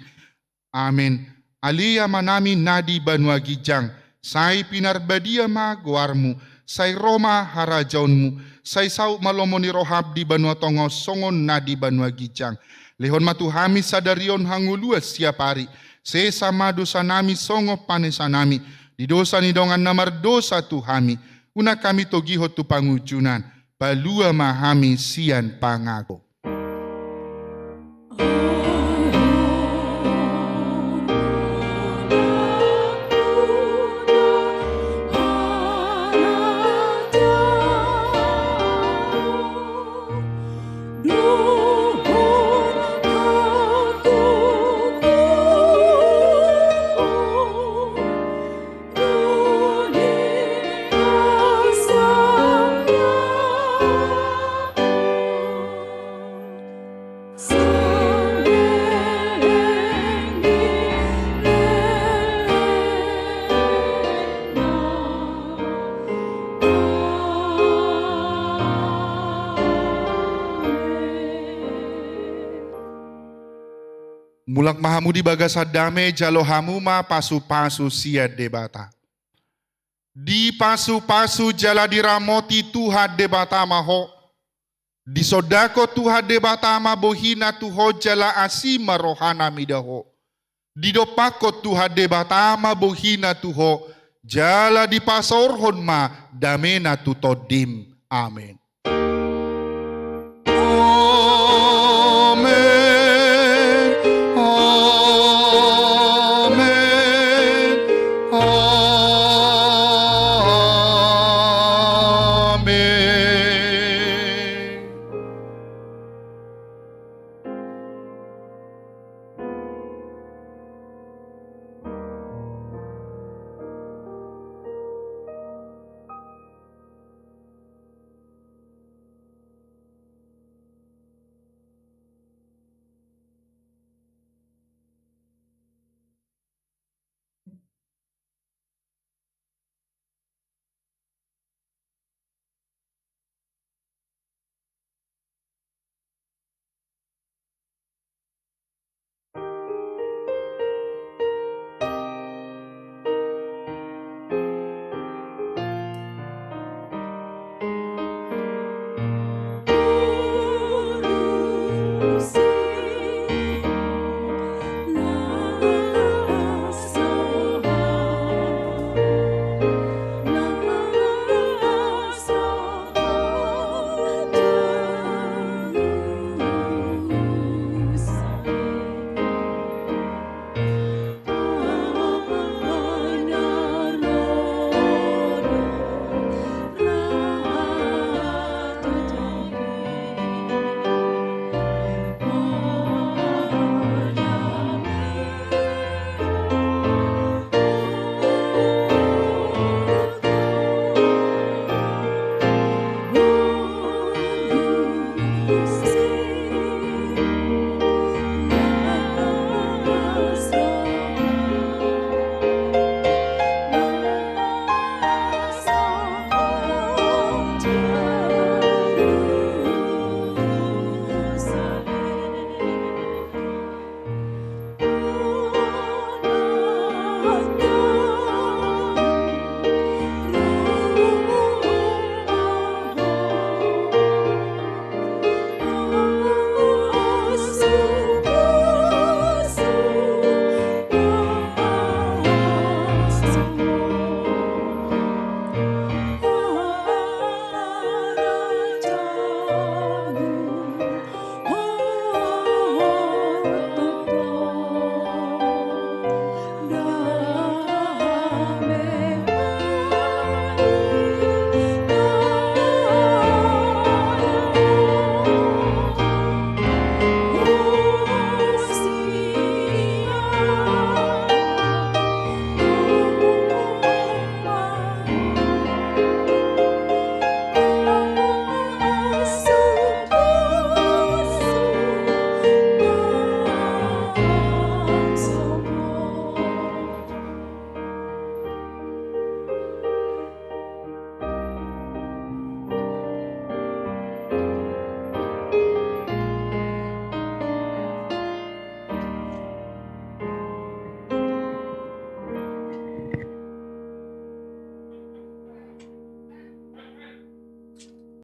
Amen. Ale Amanami na di banua ginjang, sai pinarbadia ma goarmu, sai ro ma harajaonmu, sai saut ma lomo ni roham di banua tonga on songon na di banua ginjang. Lehon ma tu hami sadari on hangoluan siapari, sesa ma dosanami songon panesanami di dosa ni dongan na mardosa tu hami, unang hami togihon tu pangunjunan, palua ma hami sian pangago. Lak ma hamu di bagasan dame, jalo hamu ma pasu-pasu sian Debata. Dipasupasu jala diramoti Tuhan Debata ma ho. Disondangkon Tuhan Debata ma bohina tu ho jala asi ma rohana mida ho. Didompakkon Tuhan Debata ma bohina tu ho jala dipasaorhon ma damena tu tondim. Amen.